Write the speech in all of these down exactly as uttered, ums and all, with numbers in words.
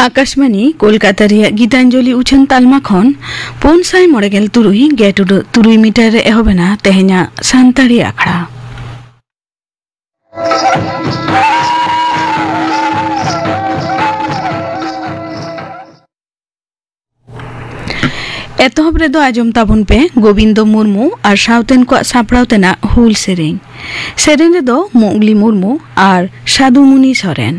ᱟᱠᱟᱥᱵᱟᱱᱤ ᱠᱳᱞᱠᱟᱛᱟ ᱨᱮᱭᱟᱜ ᱜᱤᱛᱟᱧᱡᱚᱞᱤ ᱩᱪᱷᱟᱹᱱ ᱛᱟᱞᱢᱟ ᱠᱷᱚᱱ ᱯᱩᱱ ᱥᱟᱭ ᱢᱚᱬᱮ ᱜᱮᱞ ᱛᱩᱨᱩᱭ ᱜᱮᱴ ᱩᱰᱟᱹᱜ ᱛᱩᱨᱩᱭ ᱢᱤᱴᱟᱨ ᱨᱮ ᱮᱦᱚᱵ ᱮᱱᱟ ᱛᱮᱦᱮᱧᱟᱜ ᱥᱟᱱᱛᱟᱲᱤ ᱟᱠᱷᱲᱟ᱾ ᱮᱛᱚᱦᱚᱵ ᱨᱮᱫᱚ ᱟᱸᱡᱚᱢ ᱛᱟᱵᱚᱱ ᱯᱮ ᱜᱳᱵᱤᱱᱫᱚ ᱢᱩᱨᱢᱩ ᱟᱨ ᱥᱟᱶᱛᱮᱱ ᱠᱚᱣᱟᱜ ᱥᱟᱯᱲᱟᱣ ᱛᱮᱱᱟᱜ ᱦᱩᱞ ᱥᱮᱨᱮᱧ᱾ ᱥᱮᱨᱮᱧ ᱨᱮᱫᱚ ᱢᱩᱜᱽᱞᱤ ᱢᱩᱨᱢᱩ ᱟᱨ ᱥᱟᱫᱷᱩᱢᱩᱱᱤ ᱥᱚᱨᱮᱱ᱾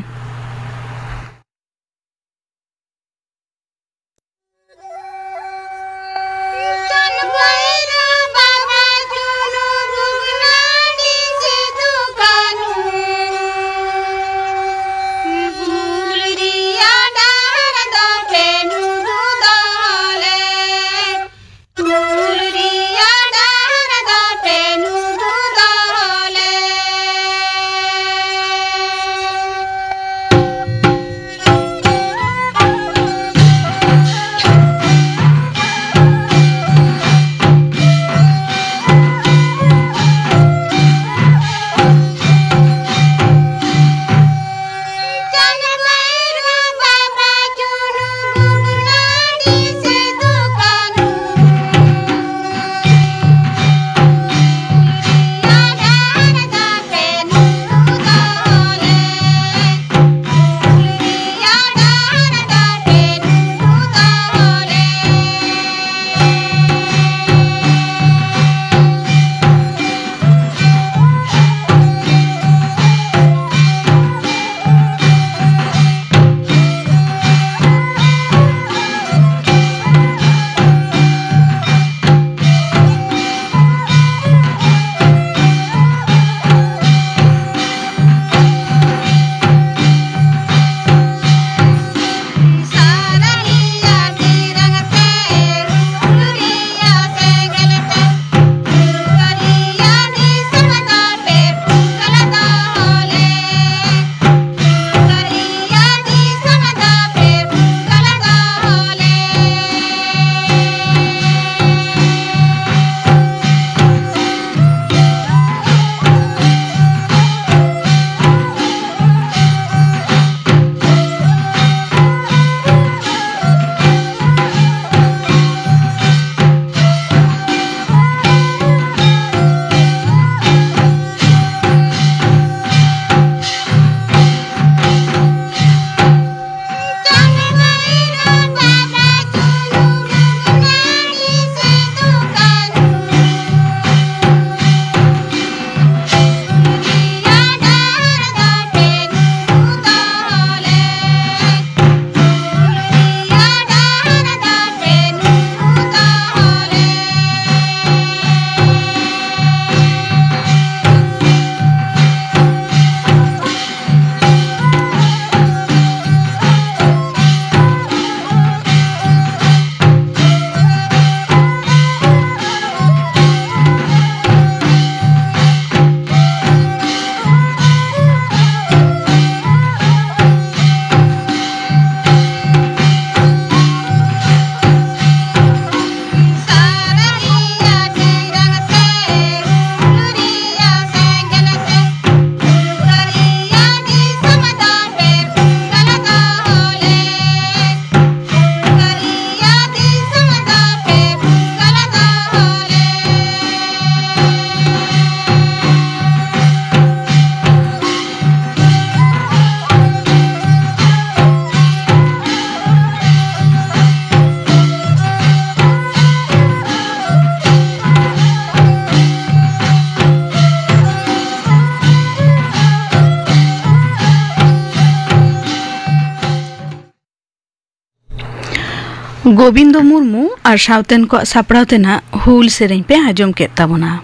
ᱜᱳᱵᱤᱱᱫᱚ ᱢᱩᱨᱢᱩ ᱟᱨ ᱥᱟᱶᱛᱮᱱ ᱠᱚᱣᱟᱜ ᱥᱟᱯᱲᱟᱣ ᱛᱮᱱᱟᱜ ᱦᱩᱞ ᱥᱮᱨᱮᱧ ᱯᱮ ᱟᱸᱡᱚᱢ ᱠᱮᱫ ᱛᱟᱵᱚᱱᱟ᱾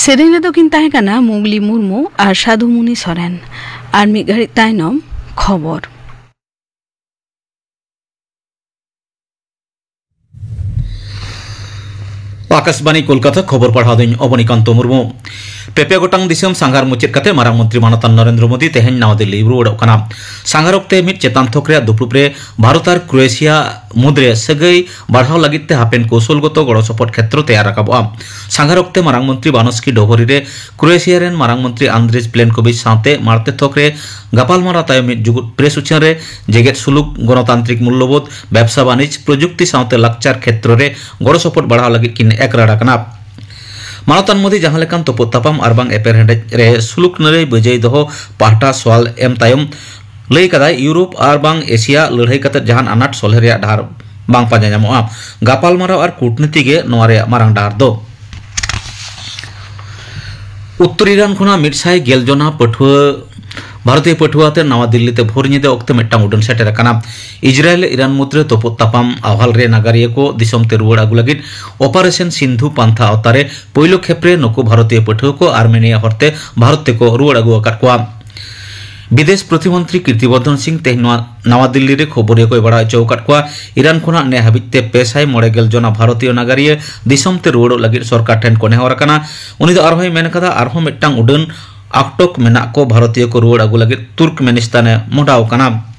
ᱥᱮᱨᱮᱧ ᱨᱮᱫᱚ ᱠᱤᱱ ᱛᱟᱦᱮᱸ ᱠᱟᱱᱟ ᱢᱩᱜᱽᱞᱤ ᱢᱩᱨᱢᱩ ᱟᱨ ᱥᱟᱫᱷᱩ ᱢᱩᱱᱤ ᱥᱚᱨᱮᱱ᱾ ᱟᱨ ᱢᱤᱫ ᱜᱷᱟᱹᱲᱤᱡ ᱛᱟᱭᱱᱚᱢ ᱠᱷᱚᱵᱚᱨ᱾ ᱟᱠᱟᱥᱵᱟᱱᱤ ᱠᱳᱞᱠᱟᱛᱟ, ᱠᱷᱚᱵᱚᱨ ᱯᱟᱲᱦᱟᱣ ᱫᱚᱧ ᱚᱵᱚᱱᱤᱠᱟᱱᱛᱚ ᱢᱩᱨᱢᱩ᱾ ᱯᱮ ᱯᱮ ᱜᱚᱴᱟᱝ ᱫᱤᱥᱚᱢ ᱥᱟᱸᱜᱷᱟᱨ ᱢᱩᱪᱟᱹᱫ ᱠᱟᱛᱮ ᱢᱟᱨᱟᱝ ᱢᱚᱱᱛᱨᱤ ᱢᱟᱱᱚᱛᱟᱱ ᱱᱚᱨᱮᱱᱫᱨᱚ ᱢᱳᱫᱤ ᱛᱮᱦᱮᱧ ᱱᱟᱣᱟ ᱫᱤᱞᱞᱤ ᱨᱩᱣᱟᱹᱲᱚᱜ ᱠᱟᱱᱟ᱾ ᱥᱟᱸᱜᱷᱟᱨ ᱚᱠᱛᱮ ᱢᱤᱫ ᱪᱮᱛᱟᱱ ᱛᱷᱚᱠ ᱨᱮᱭᱟᱜ ᱫᱩᱯᱲᱩᱵ ᱨᱮ ᱵᱷᱟᱨᱚᱛ ᱟᱨ ᱠᱨᱳᱭᱮᱥᱤᱭᱟ ᱢᱩᱫᱽᱨᱮ ᱥᱟᱹᱜᱟᱹᱭ ᱵᱟᱲᱦᱟᱣ ᱞᱟᱹᱜᱤᱫ ᱛᱮ ᱦᱟᱯᱮᱱ ᱠᱳᱣᱥᱚᱞᱜᱚᱛᱚ ᱜᱚᱲᱚ ᱥᱚᱯᱚᱦᱚᱫ ᱠᱷᱮᱛᱨᱚ ᱛᱮᱭᱟᱨ ᱨᱟᱠᱟᱵᱚᱜᱼᱟ᱾ ᱥᱟᱸᱜᱷᱟᱨ ᱚᱠᱛᱮ ᱢᱟᱨᱟᱝ ᱢᱚᱱᱛᱨᱤ ᱵᱟᱱᱚᱥᱠᱤ ᱰᱳᱵᱷᱚᱨᱤ ᱨᱮ ᱠᱨᱳᱭᱮᱥᱤᱭᱟ ᱨᱮᱱ ᱢᱟᱨᱟᱝ ᱢᱚᱱᱛᱨᱤ ᱟᱱᱫᱨᱮᱡ ᱯᱞᱮᱱᱠᱳᱵᱤᱪ ᱥᱟᱶᱛᱮ ᱢᱟᱲᱛᱮ ᱛᱷᱚᱠ ᱨᱮ ᱜᱟᱯᱟᱞᱢᱟᱨᱟᱣ ᱛᱟᱭᱚᱢ ᱢᱤᱫ ᱡᱩᱜᱩᱫ ᱯᱨᱮᱥ ᱩᱪᱷᱟᱹᱱ ᱨᱮ ᱡᱮᱜᱮᱛ ᱥᱩᱞᱩᱠ, ᱜᱚᱱᱚᱛᱟᱱᱛᱨᱤᱠ ᱢᱩᱞᱞᱚᱵᱳᱫᱷ, ᱵᱮᱵᱽᱥᱟ ᱵᱟᱹᱱᱤᱡᱽ, ᱯᱨᱚᱡᱩᱠᱛᱤ ᱥᱟᱶᱛᱮ ᱞᱟᱠᱪᱟᱨ ᱠᱷᱮᱛᱨᱚ ᱨᱮ ᱜᱚᱲᱚ ᱥᱚᱯᱚᱦᱚᱫ ᱵᱟᱲᱦᱟᱣ ᱞᱟᱹᱜᱤᱫ ᱠᱤᱱ ᱮᱠ ᱨᱟᱲ ᱟᱠᱟᱱᱟ᱾ ᱢᱟᱱᱚᱛᱟᱱ ᱢᱳᱫᱤ ᱡᱟᱦᱟᱸ ᱞᱮᱠᱟᱱ ᱛᱚᱯᱚᱫ ᱛᱟᱯᱟᱢ ᱟᱨ ᱵᱟᱝ ᱮᱯᱮᱨᱦᱮᱸᱰᱮᱡ ᱨᱮ ᱥᱩᱞᱩᱠ ᱱᱟᱹᱨᱟᱹᱭ ᱵᱟᱹᱡᱟᱹᱭ ᱫᱚᱦᱚ ᱯᱟᱦᱴᱟ ᱥᱚᱣᱟᱞ ᱮᱢ ᱛᱟᱭᱚᱢ ᱞᱟᱹᱭ ᱠᱟᱫᱟᱭ, ᱤᱭᱩᱨᱳᱯ ᱟᱨ ᱵᱟᱝ ᱮᱥᱤᱭᱟ ᱞᱟᱹᱲᱦᱟᱹᱭ ᱠᱟᱛᱮ ᱡᱟᱦᱟᱱ ᱟᱱᱟᱴ ᱥᱚᱞᱦᱮ ᱨᱮᱭᱟᱜ ᱰᱟᱦᱟᱨ ᱵᱟᱝ ᱯᱟᱸᱡᱟ ᱧᱟᱢᱚᱜᱼᱟ᱾ ᱜᱟᱯᱟᱞᱢᱟᱨᱟᱣ ᱟᱨ ᱠᱩᱴᱱᱤᱛᱤ ᱜᱮ ᱱᱚᱣᱟ ᱨᱮᱭᱟᱜ ᱢᱟᱨᱟᱝ ᱰᱟᱦᱟᱨ ᱫᱚ᱾ ᱩᱛᱛᱚᱨ ᱤᱨᱟᱱ ᱠᱷᱚᱱᱟᱜ ᱢᱤᱫ ᱥᱟᱭ ᱜᱮᱞ ᱡᱚᱱᱟ ᱯᱟᱹᱴᱷᱩᱣᱟᱹ, ᱵᱷᱟᱨᱚᱛᱤᱭᱚ ᱯᱟᱹᱴᱷᱩᱣᱟᱹ ᱟᱛᱮ ᱱᱟᱣᱟ ᱫᱤᱞᱞᱤ ᱛᱮ ᱵᱷᱳᱨ ᱧᱤᱫᱟᱹ ᱚᱠᱛᱮ ᱢᱤᱫᱴᱟᱝ ᱩᱰᱟᱹᱱ ᱥᱮᱴᱮᱨ ᱟᱠᱟᱱᱟ᱾ ᱤᱡᱽᱨᱟᱭᱮᱞ ᱤᱨᱟᱱ ᱢᱩᱫᱽᱨᱮ ᱛᱚᱯᱚᱫ ᱛᱟᱯᱟᱢ ᱟᱦᱣᱟᱞ ᱨᱮ ᱱᱟᱜᱟᱨᱤᱭᱟᱹ ᱠᱚ ᱫᱤᱥᱚᱢ ᱛᱮ ᱨᱩᱣᱟᱹᱲ ᱟᱹᱜᱩ ᱞᱟᱹᱜᱤᱫ ᱚᱯᱟᱨᱮᱥᱚᱱ ᱥᱤᱱᱫᱷᱩ ᱯᱟᱱᱛᱷᱟ ᱟᱣᱛᱟᱨᱮ ᱯᱳᱭᱞᱳ ᱠᱷᱮᱯ ᱨᱮ ᱱᱩᱠᱩ ᱵᱷᱟᱨᱚᱛᱤᱭᱚ ᱯᱟᱹᱴᱷᱩᱣᱟᱹ ᱠᱚ ᱟᱨᱢᱮᱱᱤᱭᱟ ᱦᱚᱨᱛᱮ ᱵᱷᱟᱨᱚᱛ ᱛᱮᱠᱚ ᱨᱩᱣᱟᱹᱲ ᱟᱹᱜᱩ ᱟᱠᱟᱫ ᱠᱚᱣᱟ᱾ ᱵᱤᱫᱮᱥ ᱯᱨᱚᱛᱤᱢᱚᱱᱛᱨᱤ ᱠᱤᱨᱛᱤᱵᱚᱨᱫᱷᱚᱱ ᱥᱤᱝ ᱛᱮᱦᱮᱧ ᱱᱚᱣᱟ ᱱᱟᱣᱟ ᱫᱤᱞᱞᱤ ᱨᱮ ᱠᱷᱚᱵᱚᱨᱤᱭᱟᱹ ᱠᱚᱭ ᱵᱟᱲᱟᱭ ᱦᱚᱪᱚ ᱟᱠᱟᱫ ᱠᱚᱣᱟ, ᱤᱨᱟᱱ ᱠᱷᱚᱱᱟᱜ ᱱᱮ ᱦᱟᱹᱵᱤᱡ ᱛᱮ ᱯᱮ ᱥᱟᱭ ᱢᱚᱬᱮ ᱜᱮᱞ ᱡᱚᱱᱟ ᱵᱷᱟᱨᱚᱛᱤᱭᱚ ᱱᱟᱜᱟᱨᱤᱭᱟᱹ ᱫᱤᱥᱚᱢ ᱛᱮ ᱨᱩᱣᱟᱹᱲᱚᱜ ᱞᱟᱹᱜᱤᱫ ᱥᱚᱨᱠᱟᱨ ᱴᱷᱮᱱ ᱠᱚ ᱱᱮᱦᱚᱨ ᱟᱠᱟᱱᱟ᱾ ᱩᱱᱤ ᱫᱚ ᱟᱨᱦᱚᱸᱭ ᱢᱮᱱ ᱠᱟᱫᱟ, ᱟᱨᱦᱚᱸ ᱢᱤᱫᱴᱟᱝ ᱩᱰᱟᱹᱱ ᱟᱴᱚᱠ ᱢᱮᱱᱟᱜ ᱠᱚ ᱵᱷᱟᱨᱚᱛᱤᱭᱚ ᱠᱚ ᱨᱩᱣᱟᱹᱲ ᱟᱹᱜᱩ ᱞᱟᱹᱜᱤᱫ ᱛᱩᱨᱠᱢᱮᱱᱤᱥᱛᱟᱱ ᱮ ᱢᱚᱦᱰᱟᱣ ᱠᱟᱱᱟ᱾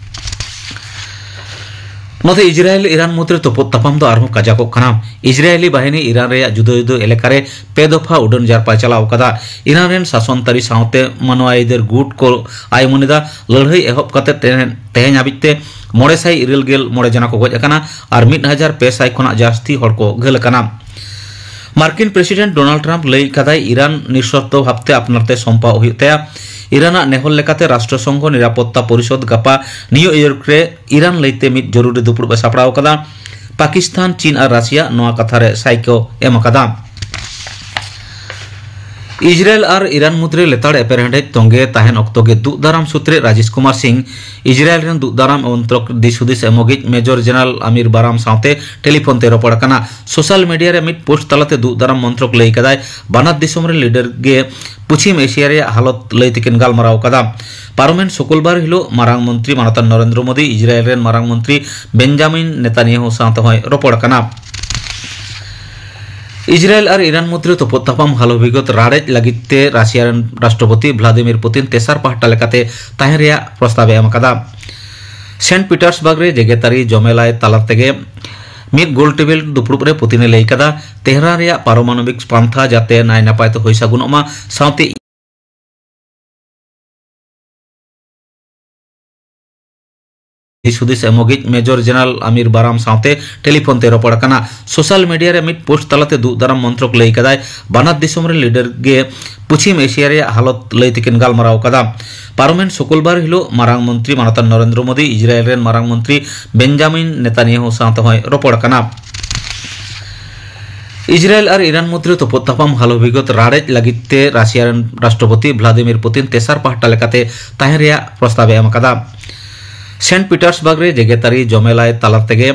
ᱱᱚᱛᱮ ᱤᱡᱽᱨᱟᱭᱮᱞ ᱤᱨᱟᱱ ᱢᱩᱫᱽᱨᱮ ᱛᱚᱯᱚᱫ ᱛᱟᱯᱟᱢ ᱫᱚ ᱟᱨᱦᱚᱸ ᱠᱟᱡᱟᱠᱚᱜ ᱠᱟᱱᱟ᱾ ᱤᱡᱽᱨᱟᱭᱮᱞᱤ ᱵᱟᱦᱤᱱᱤ ᱤᱨᱟᱱ ᱨᱮᱭᱟᱜ ᱡᱩᱫᱟᱹ ᱡᱩᱫᱟᱹ ᱮᱞᱟᱠᱟ ᱨᱮ ᱯᱮ ᱫᱚᱯᱷᱟ ᱩᱰᱟᱹᱱ ᱡᱟᱨᱯᱟᱭ ᱪᱟᱞᱟᱣ ᱟᱠᱟᱫᱟ᱾ ᱤᱨᱟᱱ ᱨᱮᱱ ᱥᱟᱥᱚᱱ ᱛᱟᱹᱨᱤ ᱥᱟᱶᱛᱮ ᱢᱟᱱᱣᱟ ᱟᱹᱭᱫᱟᱹᱨ ᱜᱩᱴ ᱠᱚ ᱟᱭ ᱩᱢᱟᱹᱱ ᱮᱫᱟ᱾ ᱞᱟᱹᱲᱦᱟᱹᱭ ᱮᱦᱚᱵ ᱠᱟᱛᱮ ᱛᱮᱦᱮᱧ, ᱛᱮᱦᱮᱧ ᱦᱟᱹᱵᱤᱡ ᱛᱮ ᱢᱚᱬᱮ ᱥᱟᱭ ᱤᱨᱟᱹᱞ ᱜᱮᱞ ᱢᱚᱬᱮ ᱡᱚᱱᱟ ᱠᱚ ᱜᱚᱡ ᱟᱠᱟᱱᱟ ᱟᱨ ᱢᱤᱫ ᱦᱟᱡᱟᱨ ᱯᱮ ᱥᱟᱭ ᱠᱷᱚᱱᱟᱜ ᱡᱟᱹᱥᱛᱤ ᱦᱚᱲ ᱠᱚ ᱜᱷᱟᱹᱞ ᱟᱠᱟᱱᱟ᱾ ᱢᱟᱨᱠᱤᱱ ᱯᱨᱮᱥᱤᱰᱮᱱᱴ ᱰᱳᱱᱟᱞᱰ ᱴᱨᱟᱢᱯ ᱞᱟᱹᱭ ᱠᱟᱫᱟᱭ, ᱤᱨᱟᱱ ᱱᱤᱥᱚᱨᱛᱚ ᱵᱷᱟᱵᱽᱛᱮ ᱟᱯᱱᱟᱨ ᱛᱮ ᱥᱚᱢᱯᱟ ᱦᱩᱭᱩᱜ ᱛᱟᱭᱟ᱾ ᱤᱨᱟᱱᱟᱜ ᱱᱮᱦᱚᱨ ᱞᱮᱠᱟᱛᱮ ᱨᱟᱥᱴᱨᱚ ᱥᱚᱝᱜᱷᱚ ᱱᱤᱨᱟᱯᱚᱛᱛᱟ ᱯᱚᱨᱤᱥᱚᱫᱽ ᱜᱟᱯᱟ ᱱᱤᱭᱩ ᱤᱭᱚᱨᱠ ᱨᱮ ᱤᱨᱟᱱ ᱞᱟᱹᱭᱛᱮ ᱢᱤᱫ ᱡᱚᱨᱩᱨᱤ ᱫᱩᱯᱲᱩᱵ ᱮ ᱥᱟᱯᱲᱟᱣ ᱟᱠᱟᱫᱟ᱾ ᱯᱟᱠᱤᱥᱛᱟᱱ, ᱪᱤᱱ ᱟᱨ ᱨᱟᱥᱤᱭᱟ ᱱᱚᱣᱟ ᱠᱟᱛᱷᱟ ᱨᱮ ᱥᱟᱭ ᱠᱚ ᱮᱢ ᱟᱠᱟᱫᱟ᱾ ᱤᱡᱽᱨᱟᱭᱮᱞ ᱟᱨ ᱤᱨᱟᱱ ᱢᱩᱫᱽᱨᱮ ᱞᱮᱛᱟᱲ ᱮᱯᱮᱨᱦᱮᱸᱰᱮᱡ ᱛᱚᱸᱜᱮ ᱛᱟᱦᱮᱱ ᱚᱠᱛᱚ ᱜᱮ ᱫᱩᱜ ᱫᱟᱨᱟᱢ ᱥᱩᱛᱨᱮ ᱨᱟᱡᱮᱥ ᱠᱩᱢᱟᱨ ᱥᱤᱝ ᱤᱡᱽᱨᱟᱭᱮᱞ ᱨᱮᱱ ᱫᱩᱜ ᱫᱟᱨᱟᱢ ᱢᱚᱱᱛᱨᱚᱠ ᱫᱤᱥ ᱦᱩᱫᱤᱥ ᱮᱢᱚᱜᱤᱡ ᱢᱮᱡᱚᱨ ᱡᱮᱱᱟᱨᱟᱞ ᱟᱢᱤᱨ ᱵᱟᱨᱟᱢ ᱥᱟᱶᱛᱮ ᱴᱮᱞᱤᱯᱷᱳᱱ ᱛᱮ ᱨᱚᱯᱚᱲ ᱟᱠᱟᱱᱟ᱾ ᱥᱳᱥᱟᱞ ᱢᱤᱰᱤᱭᱟ ᱨᱮ ᱢᱤᱫ ᱯᱳᱥᱴ ᱛᱟᱞᱟᱛᱮ ᱫᱩᱜ ᱫᱟᱨᱟᱢ ᱢᱚᱱᱛᱨᱚᱠ ᱞᱟᱹᱭ ᱠᱟᱫᱟᱭ, ᱵᱟᱱᱟᱨ ᱫᱤᱥᱚᱢ ᱨᱮᱱ ᱞᱤᱰᱟᱨ ᱜᱮ ᱯᱚᱪᱷᱤᱢ ᱮᱥᱤᱭᱟ ᱨᱮᱭᱟᱜ ᱦᱟᱞᱚᱛ ᱞᱟᱹᱭ ᱛᱮᱠᱤᱱ ᱜᱟᱞᱢᱟᱨᱟᱣ ᱠᱟᱫᱟ᱾ ᱯᱟᱨᱚᱢᱮᱱ ᱥᱩᱠᱩᱞᱵᱟᱨ ᱦᱤᱞᱳᱜ ᱢᱟᱨᱟᱝ ᱢᱚᱱᱛᱨᱤ ᱢᱟᱱᱚᱛᱟᱱ ᱱᱚᱨᱮᱱᱫᱨᱚ ᱢᱳᱫᱤ ᱤᱡᱽᱨᱟᱭᱮᱞ ᱨᱮᱱ ᱢᱟᱨᱟᱝ ᱢᱚᱱᱛᱨᱤ ᱵᱮᱧᱡᱟᱢᱤᱱ ᱱᱮᱛᱟᱱᱭᱟᱦᱩ ᱥᱟᱶ ᱛᱮᱦᱚᱸᱭ ᱨᱚᱯᱚᱲ ᱠᱟᱱᱟ᱾ ᱤᱡᱽᱨᱟᱭᱮᱞ ᱟᱨ ᱤᱨᱟᱱ ᱢᱚᱫᱽᱫᱷᱮ ᱛᱚᱯᱚᱫ ᱛᱟᱯᱟᱢ ᱦᱟᱞᱚ ᱵᱤᱜᱚᱛ ᱨᱟᱲᱮᱡ ᱞᱟᱹᱜᱤᱫ ᱛᱮ ᱨᱟᱥᱤᱭᱟ ᱨᱮᱱ ᱨᱟᱥᱴᱨᱚᱯᱚᱛᱤ ᱵᱷᱞᱟᱫᱤᱢᱤᱨ ᱯᱩᱛᱤᱱ ᱛᱮᱥᱟᱨ ᱯᱟᱦᱴᱟ ᱞᱮᱠᱟᱛᱮ ᱛᱟᱦᱮᱸ ᱨᱮᱭᱟᱜ ᱯᱨᱚᱥᱛᱟᱵ ᱮ ᱮᱢ ᱟᱠᱟᱫᱟ᱾ ᱥᱮᱱᱴ ᱯᱤᱴᱟᱨᱥᱵᱟᱨᱜ ᱨᱮ ᱡᱮᱜᱮᱛᱟᱹᱨᱤ ᱡᱚᱢᱮᱞᱟᱭ ᱛᱟᱞᱟ ᱛᱮᱜᱮ ᱢᱤᱫ ᱜᱳᱞ ᱴᱮᱵᱤᱞ ᱫᱩᱯᱲᱩᱵ ᱨᱮ ᱯᱩᱛᱤᱱ ᱮ ᱞᱟᱹᱭ ᱠᱟᱫᱟ, ᱛᱮᱦᱨᱟᱱ ᱨᱮᱭᱟᱜ ᱯᱟᱨᱚᱢᱟᱱᱚᱵᱤᱠ ᱯᱟᱱᱛᱷᱟ ᱡᱟᱛᱮ ᱱᱟᱭ ᱱᱟᱯᱟᱭ ᱛᱮ ᱦᱩᱭ ᱥᱟᱹᱜᱩᱱᱚᱜ ᱢᱟ, ᱥᱟᱶᱛᱮ ᱫᱤᱥ ᱦᱩᱫᱤᱥ ᱮᱢᱚᱜᱤᱡ ᱢᱮᱡᱚᱨ ᱡᱮᱱᱟᱨᱟᱞ ᱟᱢᱤᱨ ᱵᱟᱨᱟᱢ ᱥᱟᱶᱛᱮ ᱴᱮᱞᱤᱯᱷᱳᱱ ᱛᱮ ᱨᱚᱯᱚᱲ ᱟᱠᱟᱱᱟ᱾ ᱥᱳᱥᱟᱞ ᱢᱤᱰᱤᱭᱟ ᱨᱮ ᱢᱤᱫ ᱯᱳᱥᱴ ᱛᱟᱞᱟᱛᱮ ᱫᱩᱜ ᱫᱟᱨᱟᱢ ᱢᱚᱱᱛᱨᱚᱠ ᱞᱟᱹᱭ ᱠᱟᱫᱟᱭ, ᱵᱟᱱᱟᱨ ᱫᱤᱥᱚᱢ ᱨᱮᱱ ᱞᱤᱰᱟᱨ ᱜᱮ ᱯᱚᱪᱷᱤᱢ ᱮᱥᱤᱭᱟ ᱨᱮᱭᱟᱜ ᱦᱟᱞᱚᱛ ᱞᱟᱹᱭ ᱛᱮᱠᱤᱱ ᱜᱟᱞᱢᱟᱨᱟᱣ ᱠᱟᱫᱟ᱾ ᱯᱟᱨᱚᱢᱮᱱ ᱥᱩᱠᱩᱞᱵᱟᱨ ᱦᱤᱞᱳᱜ ᱢᱟᱨᱟᱝ ᱢᱚᱱᱛᱨᱤ ᱢᱟᱱᱚᱛᱟᱱ ᱱᱚᱨᱮᱱᱫᱨᱚ ᱢᱳᱫᱤ ᱤᱡᱽᱨᱟᱭᱮᱞ ᱨᱮᱱ ᱢᱟᱨᱟᱝ ᱢᱚᱱᱛᱨᱤ ᱵᱮᱧᱡᱟᱢᱤᱱ ᱱᱮᱛᱟᱱᱭᱟᱦᱩ ᱥᱟᱶ ᱛᱮᱦᱚᱸᱭ ᱨᱚᱯᱚᱲ ᱟᱠᱟᱱᱟ᱾ ᱤᱡᱽᱨᱟᱭᱮᱞ ᱟᱨ ᱤᱨᱟᱱ ᱢᱚᱫᱽᱫᱷᱮ ᱛᱚᱯᱚᱫ ᱛᱟᱯᱟᱢ ᱦᱟᱞᱚ ᱵᱤᱜᱚᱛ ᱨᱟᱲᱮᱡ ᱞᱟᱹᱜᱤᱫ ᱛᱮ ᱨᱟᱥᱤᱭᱟ ᱨᱮᱱ ᱨᱟᱥᱴᱨᱚᱯᱚᱛᱤ ᱵᱷᱞᱟᱫᱤᱢᱤᱨ ᱯᱩᱛᱤᱱ ᱛᱮᱥᱟᱨ ᱯᱟᱦᱴᱟ ᱞᱮᱠᱟᱛᱮ ᱛᱟᱦᱮᱸ ᱨᱮᱭᱟᱜ ᱯᱨᱚᱥᱛᱟᱵ ᱮ ᱮᱢ ᱟᱠᱟᱫᱟ᱾ ᱥᱮᱱᱴ ᱯᱤᱴᱟᱨᱥᱵᱟᱨᱜ ᱨᱮ ᱡᱮᱜᱮᱛᱟᱹᱨᱤ ᱡᱚᱢᱮᱞᱟᱭ ᱛᱟᱞᱟ ᱛᱮᱜᱮ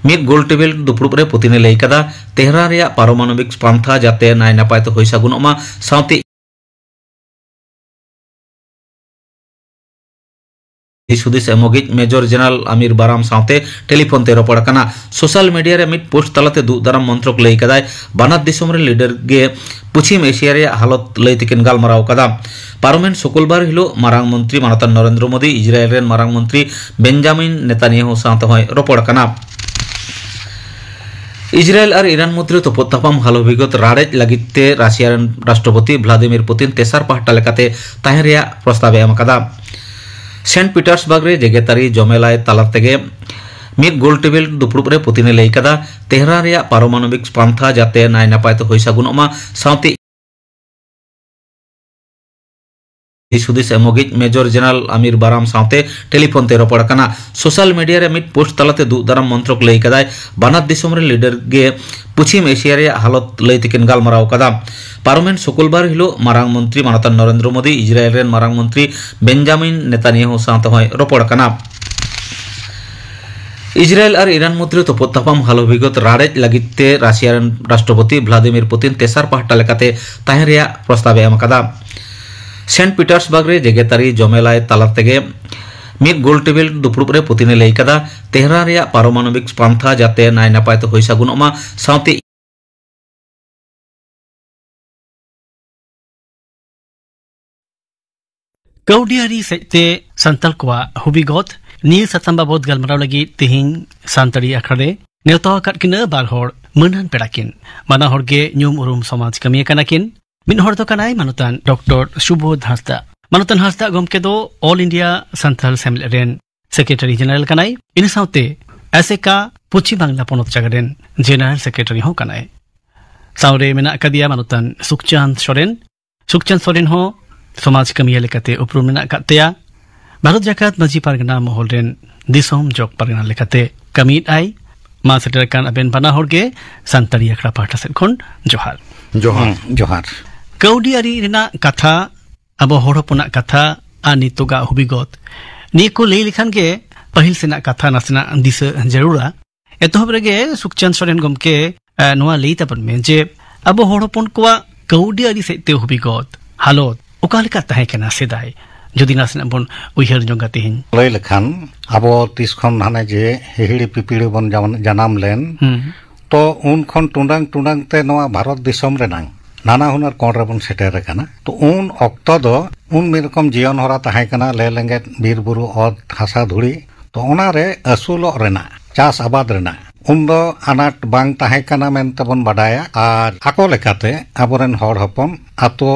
ᱢᱤᱫ ᱜᱳᱞ ᱴᱮᱵᱤᱞ ᱫᱩᱯᱲᱩᱵ ᱨᱮ ᱯᱩᱛᱤᱱ ᱮ ᱞᱟᱹᱭ ᱠᱟᱫᱟ, ᱛᱮᱦᱨᱟᱱ ᱨᱮᱭᱟᱜ ᱯᱟᱨᱚᱢᱟᱱᱚᱵᱤᱠ ᱯᱟᱱᱛᱷᱟ ᱡᱟᱛᱮ ᱱᱟᱭ ᱱᱟᱯᱟᱭ ᱛᱮ ᱦᱩᱭ ᱥᱟᱹᱜᱩᱱᱚᱜ ᱢᱟ, ᱥᱟᱶᱛᱮ ᱫᱤᱥ ᱦᱩᱫᱤᱥ ᱮᱢᱚᱜᱤᱡ ᱢᱮᱡᱚᱨ ᱡᱮᱱᱟᱨᱟᱞ ᱟᱢᱤᱨ ᱵᱟᱨᱟᱢ ᱥᱟᱶᱛᱮ ᱴᱮᱞᱤᱯᱷᱳᱱ ᱛᱮ ᱨᱚᱯᱚᱲ ᱟᱠᱟᱱᱟ᱾ ᱥᱳᱥᱟᱞ ᱢᱤᱰᱤᱭᱟ ᱨᱮ ᱢᱤᱫ ᱯᱳᱥᱴ ᱛᱟᱞᱟᱛᱮ ᱫᱩᱜ ᱫᱟᱨᱟᱢ ᱢᱚᱱᱛᱨᱚᱠ ᱞᱟᱹᱭ ᱠᱟᱫᱟᱭ, ᱵᱟᱱᱟᱨ ᱫᱤᱥᱚᱢ ᱨᱮᱱ ᱞᱤᱰᱟᱨ ᱜᱮ ᱯᱚᱪᱷᱤᱢ ᱮᱥᱤᱭᱟ ᱨᱮᱭᱟᱜ ᱦᱟᱞᱚᱛ ᱞᱟᱹᱭ ᱛᱮᱠᱤᱱ ᱜᱟᱞᱢᱟᱨᱟᱣ ᱠᱟᱫᱟ᱾ ᱯᱟᱨᱚᱢᱮᱱ ᱥᱩᱠᱩᱞᱵᱟᱨ ᱦᱤᱞᱳᱜ ᱢᱟᱨᱟᱝ ᱢᱚᱱᱛᱨᱤ ᱢᱟᱱᱚᱛᱟᱱ ᱱᱚᱨᱮᱱᱫᱨᱚ ᱢᱳᱫᱤ ᱤᱡᱽᱨᱟᱭᱮᱞ ᱨᱮᱱ ᱢᱟᱨᱟᱝ ᱢᱚᱱᱛᱨᱤ ᱵᱮᱧᱡᱟᱢᱤᱱ ᱱᱮᱛᱟᱱᱭᱟᱦᱩ ᱥᱟᱶ ᱛᱮᱦᱚᱸᱭ ᱨᱚᱯᱚᱲ ᱠᱟᱱᱟ᱾ ᱤᱡᱽᱨᱟᱭᱮᱞ ᱟᱨ ᱤᱨᱟᱱ ᱢᱚᱫᱽᱫᱷᱮ ᱛᱚᱯᱚᱫ ᱛᱟᱯᱟᱢ ᱦᱟᱞᱚ ᱵᱤᱜᱚᱛ ᱨᱟᱲᱮᱡ ᱞᱟᱹᱜᱤᱫ ᱛᱮ ᱨᱟᱥᱤᱭᱟ ᱨᱮᱱ ᱨᱟᱥᱴᱨᱚᱯᱚᱛᱤ ᱵᱷᱞᱟᱫᱤᱢᱤᱨ ᱯᱩᱛᱤᱱ ᱛᱮᱥᱟᱨ ᱯᱟᱦᱴᱟ ᱞᱮᱠᱟᱛᱮ ᱛᱟᱦᱮᱸ ᱨᱮᱭᱟᱜ ᱯᱨᱚᱥᱛᱟᱵ ᱮ ᱮᱢ ᱟᱠᱟᱫᱟ᱾ ᱥᱮᱱᱴ ᱯᱤᱴᱟᱨᱥᱵᱟᱨᱜ ᱨᱮ ᱡᱮᱜᱮᱛᱟᱹᱨᱤ ᱡᱚᱢᱮᱞᱟᱭ ᱛᱟᱞᱟ ᱛᱮᱜᱮ ᱢᱤᱫ ᱜᱳᱞ ᱴᱮᱵᱤᱞ ᱫᱩᱯᱲᱩᱵ ᱨᱮ ᱯᱩᱛᱤᱱ ᱮ ᱞᱟᱹᱭ ᱠᱟᱫᱟ, ᱛᱮᱦᱨᱟᱱ ᱨᱮᱭᱟᱜ ᱯᱟᱨᱚᱢᱟᱱᱚᱵᱤᱠ ᱯᱟᱱᱛᱷᱟ ᱡᱟᱛᱮ ᱱᱟᱭ ᱱᱟᱯᱟᱭ ᱛᱮ ᱦᱩᱭ ᱥᱟᱹᱜᱩᱱᱚᱜ ᱢᱟ, ᱥᱟᱶᱛᱮ ᱫᱤᱥ ᱦᱩᱫᱤᱥ ᱮᱢᱚᱜᱤᱡ ᱢᱮᱡᱚᱨ ᱡᱮᱱᱟᱨᱟᱞ ᱟᱢᱤᱨ ᱵᱟᱨᱟᱢ ᱥᱟᱶᱛᱮ ᱴᱮᱞᱤᱯᱷᱳᱱ ᱛᱮ ᱨᱚᱯᱚᱲ ᱟᱠᱟᱱᱟ᱾ ᱥᱳᱥᱟᱞ ᱢᱤᱰᱤᱭᱟ ᱨᱮ ᱢᱤᱫ ᱯᱳᱥᱴ ᱛᱟᱞᱟᱛᱮ ᱫᱩᱜ ᱫᱟᱨᱟᱢ ᱢᱚᱱᱛᱨᱚᱠ ᱞᱟᱹᱭ ᱠᱟᱫᱟᱭ, ᱵᱟᱱᱟᱨ ᱫᱤᱥᱚᱢ ᱨᱮᱱ ᱞᱤᱰᱟᱨ ᱜᱮ ᱯᱚᱪᱷᱤᱢ ᱮᱥᱤᱭᱟ ᱨᱮᱭᱟᱜ ᱦᱟᱞᱚᱛ ᱞᱟᱹᱭ ᱛᱮᱠᱤᱱ ᱜᱟᱞᱢᱟᱨᱟᱣ ᱠᱟᱫᱟ᱾ ᱯᱟᱨᱚᱢᱮᱱ ᱥᱩᱠᱩᱞᱵᱟᱨ ᱦᱤᱞᱳᱜ ᱢᱟᱨᱟᱝ ᱢᱚᱱᱛᱨᱤ ᱢᱟᱱᱚᱛᱟᱱ ᱱᱚᱨᱮᱱᱫᱨᱚ ᱢᱳᱫᱤ ᱤᱡᱽᱨᱟᱭᱮᱞ ᱨᱮᱱ ᱢᱟᱨᱟᱝ ᱢᱚᱱᱛᱨᱤ ᱵᱮᱧᱡᱟᱢᱤᱱ ᱱᱮᱛᱟᱱᱭᱟᱦᱩ ᱥᱟᱶᱛᱮ ᱦᱚᱸᱭ ᱨᱚᱯᱚᱲ ᱠᱟᱱᱟ᱾ ᱤᱡᱽᱨᱟᱭᱮᱞ ᱟᱨ ᱤᱨᱟᱱ ᱢᱚᱫᱽᱫᱷᱮ ᱛᱚᱯᱚᱫ ᱛᱟᱯᱟᱢ ᱦᱟᱞᱚ ᱵᱤᱜᱚᱛ ᱨᱟᱲᱮᱡ ᱞᱟᱹᱜᱤᱫ ᱛᱮ ᱨᱟᱥᱤᱭᱟ ᱨᱮᱱ ᱨᱟᱥᱴᱨᱚᱯᱚᱛᱤ ᱵᱷᱞᱟᱫᱤᱢᱤᱨ ᱯᱩᱛᱤᱱ ᱛᱮᱥᱟᱨ ᱯᱟᱦᱴᱟ ᱞᱮᱠᱟᱛᱮ ᱛᱟᱦᱮᱸ ᱨᱮᱭᱟᱜ ᱯᱨᱚᱥᱛᱟᱵ ᱮ ᱮᱢ ᱟᱠᱟᱫᱟ᱾ ᱥᱮᱱᱴ ᱯᱤᱴᱟᱨᱥᱵᱟᱨᱜ ᱨᱮ ᱡᱮᱜᱮᱛᱟᱹᱨᱤ ᱡᱚᱢᱮᱞᱟᱭ ᱛᱟᱞᱟ ᱛᱮᱜᱮ ᱢᱤᱫ ᱜᱳᱞ ᱴᱮᱵᱤᱞ ᱫᱩᱯᱲᱩᱵ ᱨᱮ ᱯᱩᱛᱤᱱ ᱮ ᱞᱟᱹᱭ ᱠᱟᱫᱟ, ᱛᱮᱦᱨᱟᱱ ᱨᱮᱭᱟᱜ ᱯᱟᱨᱚᱢᱟᱱᱚᱵᱤᱠ ᱯᱟᱱᱛᱷᱟ ᱡᱟᱛᱮ ᱱᱟᱭ ᱱᱟᱯᱟᱭ ᱛᱮ ᱦᱩᱭ ᱥᱟᱹᱜᱩᱱᱚᱜ ᱢᱟ, ᱥᱟᱶᱛᱮ ᱠᱟᱹᱣᱰᱤ ᱟᱹᱨᱤ ᱥᱮᱫ ᱛᱮ ᱥᱟᱱᱛᱟᱲ ᱠᱚᱣᱟᱜ ᱦᱩᱵᱤᱜᱚᱛ, ᱱᱤᱭᱟᱹ ᱥᱟᱛᱟᱢ ᱵᱟᱵᱚᱛ ᱜᱟᱞᱢᱟᱨᱟᱣ ᱞᱟᱹᱜᱤᱫ ᱛᱮᱦᱮᱧ ᱥᱟᱱᱛᱟᱲᱤ ᱟᱠᱷᱲᱟ ᱨᱮ ᱱᱮᱣᱛᱟ ᱟᱠᱟᱫ ᱠᱤᱱᱟᱹ ᱵᱟᱨ ᱦᱚᱲ ᱢᱟᱹᱱᱟᱱ ᱯᱮᱲᱟ ᱠᱤᱱ᱾ ᱵᱟᱱᱟ ᱦᱚᱲ ᱜᱮ ᱧᱩᱢ ᱩᱨᱩᱢ ᱥᱚᱢᱟᱡᱽ ᱠᱟᱹᱢᱤᱭᱟᱹ ᱠᱟᱱᱟ ᱠᱤᱱ᱾ ᱢᱤᱫ ᱦᱚᱲ ᱫᱚ ᱠᱟᱱᱟᱭ ᱢᱟᱱᱚᱛᱟᱱ ᱰᱚᱠᱴᱚᱨ ᱥᱩᱵᱳᱫᱷ ᱦᱟᱸᱥᱫᱟ᱾ ᱢᱟᱱᱚᱛᱟᱱ ᱦᱟᱸᱥᱫᱟ ᱜᱚᱢᱠᱮ ᱫᱚ ᱚᱞ ᱤᱱᱰᱤᱭᱟ ᱥᱟᱱᱛᱟᱲ ᱥᱮᱢᱞᱮᱫ ᱨᱮᱱ ᱥᱮᱠᱨᱮᱴᱟᱨᱤ ᱡᱮᱱᱟᱨᱟᱞ ᱠᱟᱱᱟᱭ᱾ ᱤᱱᱟᱹ ᱥᱟᱶᱛᱮ ᱟᱥᱮᱠᱟ ᱯᱚᱪᱷᱤᱢ ᱵᱟᱝᱞᱟ ᱯᱚᱱᱚᱛ ᱡᱟᱭᱜᱟ ᱨᱮᱱ ᱡᱮᱱᱟᱨᱟᱞ ᱥᱮᱠᱨᱮᱴᱟᱨᱤ ᱦᱚᱸ ᱠᱟᱱᱟᱭ᱾ ᱥᱟᱶᱨᱮ ᱢᱮᱱᱟᱜ ᱟᱠᱟᱫᱮᱭᱟ ᱢᱟᱱᱚᱛᱟᱱ ᱥᱩᱠᱪᱟᱸᱫᱽ ᱥᱚᱨᱮᱱ᱾ ᱥᱩᱠᱪᱟᱸᱫᱽ ᱥᱚᱨᱮᱱ ᱦᱚᱸ ᱥᱚᱢᱟᱡᱽ ᱠᱟᱹᱢᱤᱭᱟᱹ ᱞᱮᱠᱟᱛᱮ ᱩᱯᱨᱩᱢ ᱢᱮᱱᱟᱜ ᱟᱠᱟᱫ ᱛᱟᱭᱟ᱾ ᱵᱷᱟᱨᱚᱛ ᱡᱟᱠᱟᱛ ᱢᱟᱹᱡᱷᱤ ᱯᱟᱨᱜᱟᱱᱟ ᱢᱚᱦᱚᱞ ᱨᱮᱱ ᱫᱤᱥᱚᱢ ᱡᱚᱜᱽ ᱯᱟᱨᱜᱟᱱᱟ ᱞᱮᱠᱟᱛᱮ ᱠᱟᱹᱢᱤᱭᱮᱫ ᱟᱭ᱾ ᱢᱟ ᱥᱮᱴᱮᱨ ᱟᱠᱟᱱ ᱟᱵᱮᱱ ᱵᱟᱱᱟ ᱦᱚᱲ ᱜᱮ ᱥᱟᱱᱛᱟᱲᱤ ᱟᱠᱷᱲᱟ ᱯᱟᱦᱴᱟ ᱥᱮᱫ ᱠᱷᱚᱱ ᱡᱚᱦᱟᱨ᱾ ᱡᱚᱦᱟᱨ᱾ ᱦᱩᱸ, ᱡᱚᱦᱟᱨ᱾ ᱠᱟᱹᱣᱰᱤ ᱟᱹᱨᱤ ᱨᱮᱱᱟᱜ ᱠᱟᱛᱷᱟ, ᱟᱵᱚ ᱦᱚᱲ ᱦᱚᱯᱚᱱᱟᱜ ᱠᱟᱛᱷᱟ ᱟᱨ ᱱᱤᱛᱚᱜᱟᱜ ᱦᱩᱵᱤᱜᱚᱛ, ᱱᱤᱭᱟᱹ ᱠᱚ ᱞᱟᱹᱭ ᱞᱮᱠᱷᱟᱱ ᱜᱮ ᱯᱟᱹᱦᱤᱞ ᱥᱮᱱᱟᱜ ᱠᱟᱛᱷᱟ ᱱᱟᱥᱮᱱᱟᱜ ᱫᱤᱥᱟᱹ ᱡᱟᱹᱨᱩᱲᱟ᱾ ᱮᱛᱚᱦᱚᱵ ᱨᱮᱜᱮ ᱥᱩᱠᱪᱟᱸᱫᱽ ᱥᱚᱨᱮᱱ ᱜᱚᱢᱠᱮ, ᱮ, ᱱᱚᱣᱟ ᱞᱟᱹᱭ ᱛᱟᱵᱚᱱ ᱢᱮ ᱡᱮ ᱟᱵᱚ ᱦᱚᱲ ᱦᱚᱯᱚᱱ ᱠᱚᱣᱟᱜ ᱠᱟᱹᱣᱰᱤ ᱟᱹᱨᱤ ᱥᱮᱫ ᱛᱮ ᱦᱩᱵᱤᱜᱚᱛ ᱦᱟᱞᱚᱛ ᱚᱠᱟ ᱞᱮᱠᱟ ᱛᱟᱦᱮᱸ ᱠᱟᱱᱟ ᱥᱮᱫᱟᱭ, ᱡᱩᱫᱤ ᱱᱟᱥᱮᱱᱟᱜ ᱵᱚᱱ ᱩᱭᱦᱟᱹᱨ ᱧᱚᱜᱟ ᱛᱮᱦᱮᱧ᱾ ᱞᱟᱹᱭ ᱞᱮᱠᱷᱟᱱ ᱟᱵᱚ ᱛᱤᱥ ᱠᱷᱚᱱ ᱦᱟᱱᱮ ᱡᱮ ᱦᱤᱦᱤᱲᱤ ᱯᱤᱯᱤᱲᱤ ᱵᱚᱱ ᱡᱟᱱ-, ᱡᱟᱱᱟᱢ ᱞᱮᱱ, ᱦᱩᱸ᱾ ᱛᱚ ᱩᱱ ᱠᱷᱚᱱ ᱴᱩᱰᱟᱹᱝ ᱴᱩᱰᱟᱹᱝ ᱛᱮ ᱱᱚᱣᱟ ᱵᱷᱟᱨᱚᱛ ᱫᱤᱥᱚᱢ ᱨᱮᱱᱟᱝ ᱱᱟᱱᱟ ᱦᱩᱱᱟᱹᱨ ᱠᱚᱬ ᱨᱮᱵᱚᱱ ᱥᱮᱴᱮᱨ ᱟᱠᱟᱱᱟ᱾ ᱛᱚ ᱩᱱ ᱚᱠᱛᱚ ᱫᱚ ᱩᱱ ᱢᱤᱫ ᱨᱚᱠᱚᱢ ᱡᱤᱭᱚᱱ ᱦᱚᱨᱟ ᱛᱟᱦᱮᱸ ᱠᱟᱱᱟ, ᱞᱮ ᱞᱮᱸᱜᱮᱫ, ᱵᱤᱨ ᱵᱩᱨᱩ, ᱚᱛ ᱦᱟᱥᱟ ᱫᱷᱩᱲᱤ᱾ ᱛᱚ ᱚᱱᱟᱨᱮ ᱟᱹᱥᱩᱞᱚᱜ ᱨᱮᱱᱟᱜ, ᱪᱟᱥ ᱟᱵᱟᱫ ᱨᱮᱱᱟᱜ ᱩᱱᱫᱚ ᱟᱱᱟᱴ ᱵᱟᱝ ᱛᱟᱦᱮᱸ ᱠᱟᱱᱟ ᱢᱮᱱᱛᱮ ᱵᱚᱱ ᱵᱟᱰᱟᱭᱟ᱾ ᱟᱨ ᱟᱠᱚ ᱞᱮᱠᱟᱛᱮ ᱟᱵᱚᱨᱮᱱ ᱦᱚᱲ ᱦᱚᱯᱚᱱ ᱟᱛᱳ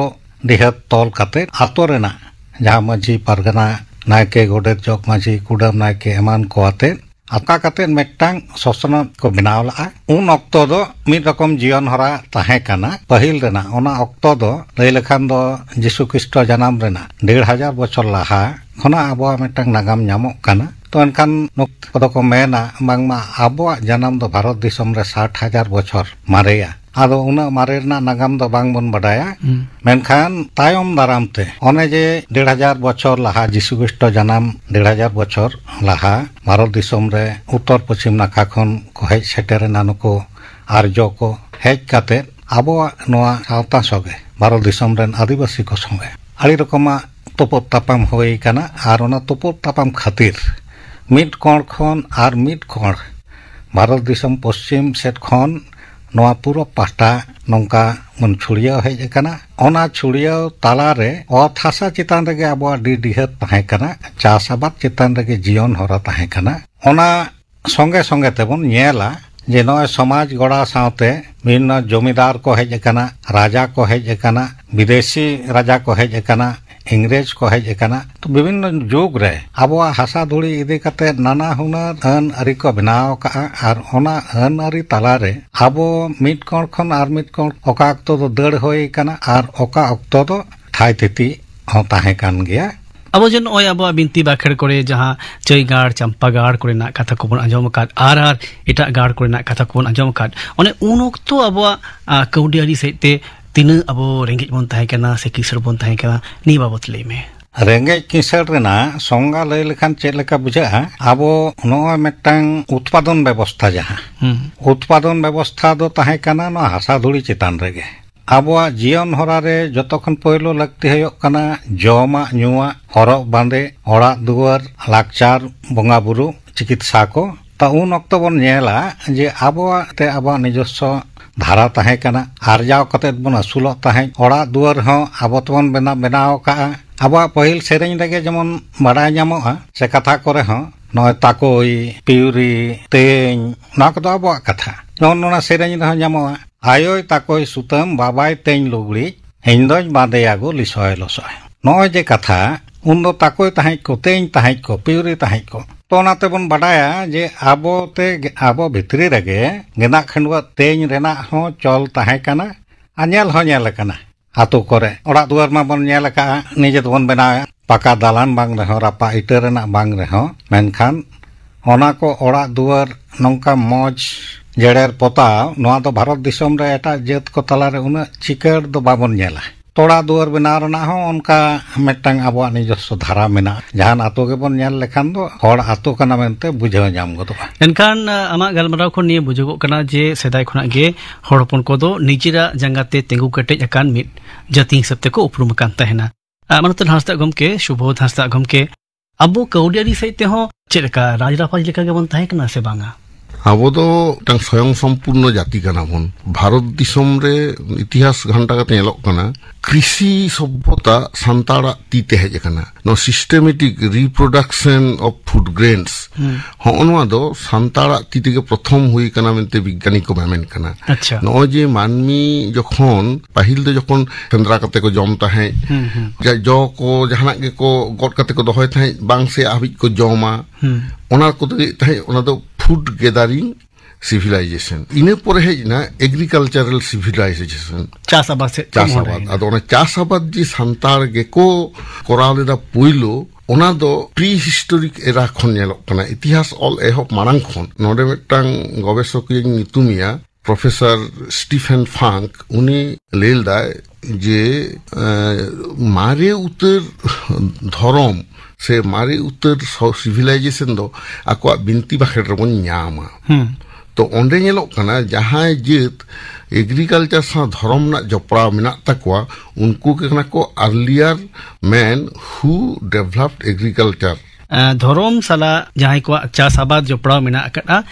ᱰᱤᱦᱟᱹᱛ ᱛᱚᱞ ᱠᱟᱛᱮ ᱟᱛᱳ ᱨᱮᱱᱟᱜ ᱡᱟᱦᱟᱸ ᱢᱟᱹᱡᱷᱤ ᱯᱟᱨᱜᱟᱱᱟ, ᱱᱟᱭᱠᱮ, ᱜᱚᱰᱮᱛ, ᱡᱚᱜᱽ ᱢᱟᱹᱡᱷᱤ, ᱠᱩᱰᱟᱹᱢ ᱱᱟᱭᱠᱮ ᱮᱢᱟᱱ ᱠᱚ ᱟᱛᱮ ᱚᱱᱠᱟ ᱠᱟᱛᱮ ᱢᱤᱫᱴᱟᱝ ᱥᱚᱥᱱᱚᱜ ᱠᱚ ᱵᱮᱱᱟᱣ ᱞᱟᱜᱼᱟ᱾ ᱩᱱ ᱚᱠᱛᱚ ᱫᱚ ᱢᱤᱫ ᱨᱚᱠᱚᱢ ᱡᱤᱭᱚᱱ ᱦᱚᱨᱟ ᱛᱟᱦᱮᱸ ᱠᱟᱱᱟ ᱯᱟᱹᱦᱤᱞ ᱨᱮᱱᱟᱜ᱾ ᱚᱱᱟ ᱚᱠᱛᱚ ᱫᱚ ᱞᱟᱹᱭ ᱞᱮᱠᱷᱟᱱ ᱫᱚ ᱡᱤᱥᱩ ᱠᱷᱨᱤᱥᱴᱚ ᱡᱟᱱᱟᱢ ᱨᱮᱱᱟᱜ ᱰᱮᱲ ᱦᱟᱡᱟᱨ ᱵᱚᱪᱷᱚᱨ ᱞᱟᱦᱟ ᱠᱷᱚᱱᱟᱜ ᱟᱵᱚᱣᱟᱜ ᱢᱤᱫᱴᱟᱝ ᱱᱟᱜᱟᱢ ᱧᱟᱢᱚᱜ ᱠᱟᱱᱟ᱾ ᱛᱚ ᱮᱱᱠᱷᱟᱱ ᱱᱩᱠᱩ ᱠᱚᱫᱚ ᱠᱚ ᱢᱮᱱᱟ ᱵᱟᱝᱢᱟ ᱟᱵᱚᱣᱟᱜ ᱡᱟᱱᱟᱢ ᱫᱚ ᱵᱷᱟᱨᱚᱛ ᱫᱤᱥᱚᱢ ᱨᱮ ᱥᱟᱴ ᱦᱟᱡᱟᱨ ᱵᱚᱪᱷᱚᱨ ᱢᱟᱨᱮᱭᱟ᱾ ᱟᱫᱚ ᱩᱱᱟᱹᱜ ᱢᱟᱨᱮ ᱨᱮᱱᱟᱜ ᱱᱟᱜᱟᱢ ᱫᱚ ᱵᱟᱝ ᱵᱚᱱ ᱵᱟᱰᱟᱭᱟ᱾ ᱦᱩᱸ᱾ ᱢᱮᱱᱠᱷᱟᱱ ᱛᱟᱭᱚᱢ ᱫᱟᱨᱟᱢ ᱛᱮ ᱚᱱᱮ ᱡᱮ ᱰᱮᱲ ᱦᱟᱡᱟᱨ ᱵᱚᱪᱷᱚᱨ ᱞᱟᱦᱟ, ᱡᱤᱥᱩ ᱠᱷᱨᱤᱥᱴᱚ ᱡᱟᱱᱟᱢ ᱰᱮᱲ ᱦᱟᱡᱟᱨ ᱵᱚᱪᱷᱚᱨ ᱞᱟᱦᱟ ᱵᱷᱟᱨᱚᱛ ᱫᱤᱥᱚᱢ ᱨᱮ ᱩᱛᱛᱚᱨ ᱯᱚᱪᱷᱤᱢ ᱱᱟᱠᱷᱟ ᱠᱷᱚᱱ ᱠᱚ ᱦᱮᱡ ᱥᱮᱴᱮᱨ ᱮᱱᱟ ᱱᱩᱠᱩ ᱟᱨᱡᱚ ᱠᱚ᱾ ᱦᱮᱡ ᱠᱟᱛᱮ ᱟᱵᱚᱣᱟᱜ ᱱᱚᱣᱟ ᱥᱟᱶᱛᱟ ᱥᱚᱸᱜᱮ, ᱵᱷᱟᱨᱚᱛ ᱫᱤᱥᱚᱢ ᱨᱮᱱ ᱟᱹᱫᱤᱵᱟᱹᱥᱤ ᱠᱚ ᱥᱚᱸᱜᱮ ᱟᱹᱰᱤ ᱨᱚᱠᱚᱢᱟᱜ ᱛᱩᱯᱩᱫ ᱛᱟᱯᱟᱢ ᱦᱩᱭ ᱠᱟᱱᱟ᱾ ᱟᱨ ᱚᱱᱟ ᱛᱩᱯᱩᱫ ᱛᱟᱯᱟᱢ ᱠᱷᱟᱹᱛᱤᱨ ᱢᱤᱫ ᱠᱚᱬ ᱠᱷᱚᱱ ᱟᱨ ᱢᱤᱫ ᱠᱚᱬ ᱵᱷᱟᱨᱚᱛ ᱫᱤᱥᱚᱢ ᱯᱚᱥᱪᱤᱢ ᱥᱮᱫ ᱠᱷᱚᱱ ᱱᱚᱣᱟ ᱯᱩᱨᱩᱵ ᱯᱟᱦᱴᱟ ᱱᱚᱝᱠᱟ ᱵᱚᱱ ᱪᱷᱩᱲᱭᱟᱹᱣ ᱦᱮᱡ ᱟᱠᱟᱱᱟ᱾ ᱚᱱᱟ ᱪᱷᱩᱲᱭᱟᱹᱣ ᱛᱟᱞᱟᱨᱮ ᱚᱛ ᱦᱟᱥᱟ ᱪᱮᱛᱟᱱ ᱨᱮᱜᱮ ᱟᱵᱚᱣᱟᱜ ᱰᱤ ᱰᱤᱦᱟᱹᱛ ᱛᱟᱦᱮᱸ ᱠᱟᱱᱟ, ᱪᱟᱥ ᱟᱵᱟᱫ ᱪᱮᱛᱟᱱ ᱨᱮᱜᱮ ᱡᱤᱭᱚᱱ ᱦᱚᱨᱟ ᱛᱟᱦᱮᱸ ᱠᱟᱱᱟ᱾ ᱚᱱᱟ ᱥᱚᱸᱜᱮ ᱥᱚᱸᱜᱮ ᱛᱮᱵᱚᱱ ᱧᱮᱞᱟ ᱡᱮ ᱱᱚᱜᱼᱚᱭ ᱥᱚᱢᱟᱡᱽ ᱜᱚᱲᱟ ᱥᱟᱶᱛᱮ ᱵᱤᱵᱷᱤᱱᱱᱚ ᱡᱚᱢᱤᱫᱟᱨ ᱠᱚ ᱦᱮᱡ ᱟᱠᱟᱱᱟ, ᱨᱟᱡᱟ ᱠᱚ ᱦᱮᱡ ᱟᱠᱟᱱᱟ, ᱵᱤᱫᱮᱥᱤ ᱨᱟᱡᱟ ᱠᱚ ᱦᱮᱡ ᱟᱠᱟᱱᱟ, ᱤᱝᱨᱮᱡᱽ ᱠᱚ ᱦᱮᱡ ᱟᱠᱟᱱᱟ᱾ ᱛᱚ ᱵᱤᱵᱷᱤᱱᱱᱚ ᱡᱩᱜᱽ ᱨᱮ ᱟᱵᱚᱣᱟᱜ ᱦᱟᱥᱟ ᱫᱷᱩᱲᱤ ᱤᱫᱤ ᱠᱟᱛᱮ ᱱᱟᱱᱟ ᱦᱩᱱᱟᱹᱨ ᱟᱹᱱ ᱟᱹᱨᱤ ᱠᱚ ᱵᱮᱱᱟᱣ ᱟᱠᱟᱫᱼᱟ᱾ ᱟᱨ ᱚᱱᱟ ᱟᱹᱱ ᱟᱹᱨᱤ ᱛᱟᱞᱟᱨᱮ ᱟᱵᱚ ᱢᱤᱫ ᱠᱚᱬ ᱠᱷᱚᱱ ᱟᱨ ᱢᱤᱫ ᱠᱚᱬ ᱚᱠᱟ ᱚᱠᱛᱚ ᱫᱚ ᱫᱟᱹᱲ ᱦᱩᱭ ᱟᱠᱟᱱᱟ ᱟᱨ ᱚᱠᱟ ᱚᱠᱛᱚ ᱫᱚ ᱛᱷᱟᱭ ᱛᱷᱤᱛᱤ ᱦᱚᱸ ᱛᱟᱦᱮᱸ ᱠᱟᱱ ᱜᱮᱭᱟ᱾ ᱟᱵᱚ ᱡᱮ ᱱᱚᱜᱼᱚᱭ ᱟᱵᱚᱣᱟᱜ ᱵᱤᱱᱛᱤ ᱵᱟᱠᱷᱮᱲ ᱠᱚᱨᱮ ᱡᱟᱦᱟᱸ ᱪᱟᱹᱭ ᱜᱟᱲ, ᱪᱟᱢᱯᱟ ᱜᱟᱲ ᱠᱚᱨᱮᱱᱟᱜ ᱠᱟᱛᱷᱟ ᱠᱚᱵᱚᱱ ᱟᱸᱡᱚᱢ ᱟᱠᱟᱫ, ᱟᱨ ᱟᱨ ᱮᱴᱟᱜ ᱜᱟᱲ ᱠᱚᱨᱮᱱᱟᱜ ᱠᱟᱛᱷᱟ ᱠᱚᱵᱚᱱ ᱟᱸᱡᱚᱢ ᱟᱠᱟᱫ, ᱚᱱᱮ ᱩᱱ ᱚᱠᱛᱚ ᱟᱵᱚᱣᱟᱜ, ᱟ, ᱠᱟᱹᱣᱰᱤ ᱟᱹᱨᱤ ᱥᱮᱫ ᱛᱮ ᱛᱤᱱᱟᱹᱜ ᱟᱵᱚ ᱨᱮᱸᱜᱮᱡ ᱵᱚᱱ ᱛᱟᱦᱮᱸ ᱠᱟᱱᱟ ᱥᱮ ᱠᱤᱥᱟᱹᱬ ᱵᱚᱱ ᱛᱟᱦᱮᱸ ᱠᱟᱱᱟ, ᱱᱤᱭᱟᱹ ᱵᱟᱵᱚᱛ ᱞᱟᱹᱭ ᱢᱮ᱾ ᱨᱮᱸᱜᱮᱡ ᱠᱤᱥᱟᱹᱬ ᱨᱮᱱᱟᱜ ᱥᱚᱝᱜᱟ ᱞᱟᱹᱭ ᱞᱮᱠᱷᱟᱱ ᱪᱮᱫ ᱞᱮᱠᱟ ᱵᱩᱡᱷᱟᱹᱜᱼᱟ? ᱟᱵᱚ ᱱᱚᱜᱼᱚᱭ ᱢᱤᱫᱴᱟᱝ ᱩᱛᱯᱟᱫᱚᱱ ᱵᱮᱵᱚᱥᱛᱷᱟ, ᱡᱟᱦᱟᱸ ᱦᱩᱸ᱾ ᱩᱛᱯᱟᱫᱚᱱ ᱵᱮᱵᱚᱥᱛᱷᱟ ᱫᱚ ᱛᱟᱦᱮᱸ ᱠᱟᱱᱟ ᱱᱚᱣᱟ ᱦᱟᱥᱟ ᱫᱷᱩᱲᱤ ᱪᱮᱛᱟᱱ ᱨᱮᱜᱮ᱾ ᱟᱵᱚᱣᱟᱜ ᱡᱤᱭᱚᱱ ᱦᱚᱨᱟ ᱨᱮ ᱡᱚᱛᱚ ᱠᱷᱚᱱ ᱯᱳᱭᱞᱳ ᱞᱟᱹᱠᱛᱤ ᱦᱩᱭᱩᱜ ᱠᱟᱱᱟ ᱡᱚᱢᱟᱜ, ᱧᱩᱣᱟᱜ, ᱦᱚᱨᱚᱜ ᱵᱟᱸᱫᱮ, ᱚᱲᱟᱜ ᱫᱩᱣᱟᱹᱨ, ᱞᱟᱠᱪᱟᱨ, ᱵᱚᱸᱜᱟ ᱵᱩᱨᱩ, ᱪᱤᱠᱤᱛᱥᱟ ᱠᱚ᱾ ᱛᱚ ᱩᱱ ᱚᱠᱛᱚ ᱵᱚᱱ ᱧᱮᱞᱟ ᱡᱮ ᱟᱵᱚᱣᱟᱜ ᱛᱮ ᱟᱵᱚᱣᱟᱜ ᱱᱤᱡᱚᱥᱥᱚ ᱫᱷᱟᱨᱟ ᱛᱟᱦᱮᱸ ᱠᱟᱱᱟ, ᱟᱨᱡᱟᱣ ᱠᱟᱛᱮᱫ ᱵᱚᱱ ᱟᱹᱥᱩᱞᱚᱜ ᱛᱟᱦᱮᱸᱫ, ᱚᱲᱟᱜ ᱫᱩᱣᱟᱹᱨ ᱦᱚᱸ ᱟᱵᱚ ᱛᱮᱵᱚᱱ ᱵᱮᱱᱟᱣ, ᱵᱮᱱᱟᱣ ᱟᱠᱟᱫᱼᱟ᱾ ᱟᱵᱚᱣᱟᱜ ᱯᱟᱹᱦᱤᱞ ᱥᱮᱨᱮᱧ ᱨᱮᱜᱮ ᱡᱮᱢᱚᱱ ᱵᱟᱲᱟᱭ ᱧᱟᱢᱚᱜᱼᱟ, ᱥᱮ ᱠᱟᱛᱷᱟ ᱠᱚᱨᱮ ᱦᱚᱸ, ᱱᱚᱜᱼᱚᱭ ᱛᱟᱠᱚᱭ, ᱯᱤᱣᱨᱤ, ᱛᱮᱧ, ᱱᱚᱣᱟ ᱠᱚᱫᱚ ᱟᱵᱚᱣᱟᱜ ᱠᱟᱛᱷᱟ᱾ ᱡᱮᱢᱚᱱ ᱚᱱᱟ ᱥᱮᱨᱮᱧ ᱨᱮᱦᱚᱸ ᱧᱟᱢᱚᱜᱼᱟ, "ᱟᱭᱳᱭ ᱛᱟᱠᱚᱭ ᱥᱩᱛᱟᱹᱢ, ᱵᱟᱵᱟᱭ ᱛᱮᱧ ᱞᱩᱜᱽᱲᱤᱡ, ᱤᱧ ᱫᱚᱧ ᱵᱟᱸᱫᱮᱭᱟ ᱜᱳ ᱞᱤᱥᱚᱭ ᱞᱚᱥᱚᱭ᱾" ᱱᱚᱜᱼᱚᱭ ᱡᱮ ᱠᱟᱛᱷᱟ, ᱩᱱᱫᱚ ᱛᱟᱠᱚᱭ ᱛᱟᱦᱮᱸᱫ ᱠᱚ, ᱛᱮᱧ ᱛᱟᱦᱮᱸᱫ ᱠᱚ, ᱯᱤᱣᱨᱤ ᱛᱟᱦᱮᱸᱫ ᱠᱚ, ᱛᱚ ᱚᱱᱟ ᱛᱮᱵᱚᱱ ᱵᱟᱰᱟᱭᱟ ᱡᱮ ᱟᱵᱚ ᱛᱮ, ᱟᱵᱚ ᱵᱷᱤᱛᱨᱤ ᱨᱮᱜᱮ ᱜᱮᱸᱫᱟᱜ ᱠᱷᱟᱹᱰᱣᱟᱹᱜ ᱛᱮᱧ ᱨᱮᱱᱟᱜ ᱦᱚᱸ ᱪᱚᱞ ᱛᱟᱦᱮᱸ ᱠᱟᱱᱟ ᱟᱨ ᱧᱮᱞ ᱦᱚᱸ ᱧᱮᱞ ᱟᱠᱟᱱᱟ᱾ ᱟᱛᱳ ᱠᱚᱨᱮ ᱚᱲᱟᱜ ᱫᱩᱣᱟᱹᱨ ᱢᱟᱵᱚᱱ ᱧᱮᱞ ᱟᱠᱟᱫᱼᱟ, ᱱᱤᱡᱮ ᱛᱮᱵᱚᱱ ᱵᱮᱱᱟᱣᱮᱫᱼᱟ, ᱯᱟᱠᱟ ᱫᱟᱞᱟᱱ ᱵᱟᱝ ᱨᱮᱦᱚᱸ, ᱨᱟᱯᱟᱜ ᱤᱴᱟᱹ ᱨᱮᱱᱟᱜ ᱵᱟᱝ ᱨᱮᱦᱚᱸ, ᱢᱮᱱᱠᱷᱟᱱ ᱚᱱᱟ ᱠᱚ ᱚᱲᱟᱜ ᱫᱩᱣᱟᱹᱨ ᱱᱚᱝᱠᱟ ᱢᱚᱡᱽ ᱡᱮᱲᱮᱨ ᱯᱚᱛᱟᱣ, ᱱᱚᱣᱟ ᱫᱚ ᱵᱷᱟᱨᱚᱛ ᱫᱤᱥᱚᱢ ᱨᱮ ᱮᱴᱟᱜ ᱡᱟᱹᱛ ᱠᱚ ᱛᱟᱞᱟᱨᱮ ᱩᱱᱟᱹᱜ ᱪᱤᱠᱟᱹᱲ ᱫᱚ ᱵᱟᱵᱚᱱ ᱧᱮᱞᱟ᱾ ᱛᱚᱲᱟ ᱫᱩᱣᱟᱹᱨ ᱵᱮᱱᱟᱣ ᱨᱮᱱᱟᱜ ᱦᱚᱸ ᱚᱱᱠᱟ ᱢᱤᱫᱴᱟᱝ ᱟᱵᱚᱣᱟᱜ ᱱᱤᱡᱚᱥᱥᱚ ᱫᱷᱟᱨᱟ ᱢᱮᱱᱟᱜᱼᱟ᱾ ᱡᱟᱦᱟᱱ ᱟᱛᱳ ᱜᱮᱵᱚᱱ ᱧᱮᱞ ᱞᱮᱠᱷᱟᱱ ᱫᱚ ᱦᱚᱲ ᱟᱛᱳ ᱠᱟᱱᱟ ᱢᱮᱱᱛᱮ ᱵᱩᱡᱷᱟᱹᱣ ᱧᱟᱢ ᱜᱚᱫᱚᱜᱼᱟ᱾ ᱮᱱᱠᱷᱟᱱ, ᱟ, ᱟᱢᱟᱜ ᱜᱟᱞᱢᱟᱨᱟᱣ ᱠᱷᱚᱱ ᱱᱤᱭᱟᱹ ᱵᱩᱡᱷᱟᱹᱜᱚᱜ ᱠᱟᱱᱟ ᱡᱮ ᱥᱮᱫᱟᱭ ᱠᱷᱚᱱᱟᱜ ᱜᱮ ᱦᱚᱲ ᱦᱚᱯᱚᱱ ᱠᱚᱫᱚ ᱱᱤᱡᱮᱨᱟᱜ ᱡᱟᱸᱜᱟ ᱛᱮ ᱛᱤᱸᱜᱩ ᱠᱮᱴᱮᱡ ᱟᱠᱟᱱ ᱢᱤᱫ ᱡᱟᱹᱛᱤ ᱦᱤᱥᱟᱹᱵ ᱛᱮᱠᱚ ᱩᱯᱨᱩᱢ ᱟᱠᱟᱱ ᱛᱟᱦᱮᱱᱟ᱾ ᱟ, ᱢᱟᱱᱚᱛᱟᱱ ᱦᱟᱸᱥᱫᱟᱜ ᱜᱚᱢᱠᱮ, ᱥᱩᱵᱳᱫᱷ ᱦᱟᱸᱥᱫᱟᱜ ᱜᱚᱢᱠᱮ, ᱟᱵᱚ ᱠᱟᱹᱣᱰᱤ ᱟᱹᱨᱤ ᱥᱮᱫ ᱛᱮᱦᱚᱸ ᱪᱮᱫ ᱞᱮᱠᱟ ᱨᱟᱡᱽ ᱨᱟᱯᱟᱡᱽ ᱞᱮᱠᱟ ᱜᱮᱵᱚᱱ ᱛᱟᱦᱮᱸ ᱠᱟᱱᱟ ᱥᱮ ᱵᱟᱝᱟ? ᱟᱵᱚ ᱫᱚ ᱢᱤᱫᱴᱟᱝ ᱥᱚᱭᱚᱝ ᱥᱚᱢᱯᱩᱨᱱᱚ ᱡᱟᱹᱛᱤ ᱠᱟᱱᱟ ᱵᱚᱱ᱾ ᱵᱷᱟᱨᱚᱛ ᱫᱤᱥᱚᱢ ᱨᱮ ᱤᱛᱤᱦᱟᱥ ᱜᱷᱟᱱᱴᱟ ᱠᱟᱛᱮ ᱧᱮᱞᱚᱜ ᱠᱟᱱᱟ, ᱠᱨᱤᱥᱤ ᱥᱚᱵᱷᱚᱛᱟ ᱥᱟᱱᱛᱟᱲᱟᱜ ᱛᱤ ᱛᱮ ᱦᱮᱡ ᱟᱠᱟᱱᱟ᱾ ᱱᱚᱣᱟ systematic reproduction of food grains, ᱦᱩᱸ᱾ ᱦᱚᱸᱜᱼᱚ ᱱᱚᱣᱟ ᱫᱚ ᱥᱟᱱᱛᱟᱲᱟᱜ ᱛᱤ ᱛᱮᱜᱮ ᱯᱨᱚᱛᱷᱚᱢ ᱦᱩᱭ ᱠᱟᱱᱟ ᱢᱮᱱᱛᱮ ᱵᱤᱜᱽᱜᱟᱱᱤ ᱠᱚ ᱢᱮᱢᱮᱱ ᱠᱟᱱᱟ᱾ ᱟᱪᱪᱷᱟ᱾ ᱱᱚᱜᱼᱚᱭ ᱡᱮ ᱢᱟᱹᱱᱢᱤ ᱡᱚᱠᱷᱚᱱ ᱯᱟᱹᱦᱤᱞ ᱫᱚ ᱡᱚᱠᱷᱚᱱ ᱥᱮᱸᱫᱽᱨᱟ ᱠᱟᱛᱮ ᱠᱚ ᱡᱚᱢ ᱛᱟᱦᱮᱸᱫ, ᱦᱩᱸ, ᱦᱩᱸ᱾ ᱡᱟ ᱡᱚ ᱠᱚ ᱡᱟᱦᱟᱱᱟᱜ ᱜᱮᱠᱚ ᱜᱚᱫ ᱠᱟᱛᱮ ᱠᱚ ᱫᱚᱦᱚᱭ ᱛᱟᱦᱮᱸᱫ, ᱵᱟᱝ ᱥᱮᱭᱟᱜ ᱦᱟᱹᱵᱤᱡ ᱠᱚ ᱡᱚᱢᱟ, ᱦᱩᱸ᱾ ᱚᱱᱟ ᱠᱚ ᱞᱟᱹᱭᱮᱫ ᱛᱟᱦᱮᱸᱫ ᱚᱱᱟ ᱫᱚ food gathering civilization᱾ ᱤᱱᱟᱹ ᱯᱚᱨᱮ ᱦᱮᱡ ᱮᱱᱟ agricultural civilization᱾ ᱪᱟᱥ ᱟᱵᱟᱫ ᱥᱮᱫ ᱪᱟᱥ ᱠᱷᱚᱱ ᱟᱵᱟᱫ᱾ ᱦᱮᱡ ᱮᱱᱟ᱾ ᱟᱫᱚ ᱚᱱᱟ ᱪᱟᱥ ᱟᱵᱟᱫ ᱡᱮ ᱥᱟᱱᱛᱟᱲ ᱜᱮᱠᱚ ᱠᱚᱨᱟᱣ ᱞᱮᱫᱟ ᱯᱳᱭᱞᱳ, ᱚᱱᱟ ᱫᱚ pre historic era ᱠᱷᱚᱱ ᱧᱮᱞᱚᱜ ᱠᱟᱱᱟ, ᱤᱛᱤᱦᱟᱥ ᱚᱞ ᱮᱦᱚᱵ ᱢᱟᱲᱟᱝ ᱠᱷᱚᱱ᱾ ᱱᱚᱰᱮ ᱢᱤᱫᱴᱟᱝ ᱜᱚᱵᱮᱥᱚᱠᱤᱭᱟᱹᱧ ᱧᱩᱛᱩᱢᱮᱭᱟ, ᱯᱨᱚᱯᱷᱮᱥᱚᱨ ᱥᱴᱤᱯᱷᱮᱱ ᱯᱷᱟᱝᱠ, ᱩᱱᱤ ᱞᱟᱹᱭ ᱞᱮᱫᱟᱭ ᱡᱮ, ᱮᱸ, ᱢᱟᱨᱮ ᱩᱛᱟᱹᱨ ᱫᱷᱚᱨᱚᱢ ᱥᱮ ᱢᱟᱨᱮ ᱩᱛᱟᱹᱨ ᱥᱚ-, civilization ᱫᱚ ᱟᱠᱚᱣᱟᱜ ᱵᱤᱱᱛᱤ ᱵᱟᱠᱷᱮᱲ ᱨᱮᱵᱚᱱ ᱧᱟᱢᱟ᱾ ᱦᱩᱸ᱾ ᱛᱚ ᱚᱸᱰᱮ ᱧᱮᱞᱚᱜ ᱠᱟᱱᱟ, ᱡᱟᱦᱟᱸᱭ ᱡᱟᱹᱛ agriculture ᱥᱟᱶ ᱫᱷᱚᱨᱚᱢ ᱨᱮᱱᱟᱜ ᱡᱚᱯᱲᱟᱣ ᱢᱮᱱᱟᱜ ᱛᱟᱠᱚᱣᱟ, ᱩᱱᱠᱩ ᱜᱮ ᱠᱟᱱᱟ ᱠᱚ earlier men who developed agriculture᱾ ᱮᱸ, ᱫᱷᱚᱨᱚᱢ ᱥᱟᱞᱟᱜ ᱡᱟᱦᱟᱸᱭ ᱠᱚᱣᱟᱜ ᱪᱟᱥ ᱟᱵᱟᱫ ᱡᱚᱯᱲᱟᱣ ᱢᱮᱱᱟᱜ ᱟᱠᱟᱫᱼᱟ,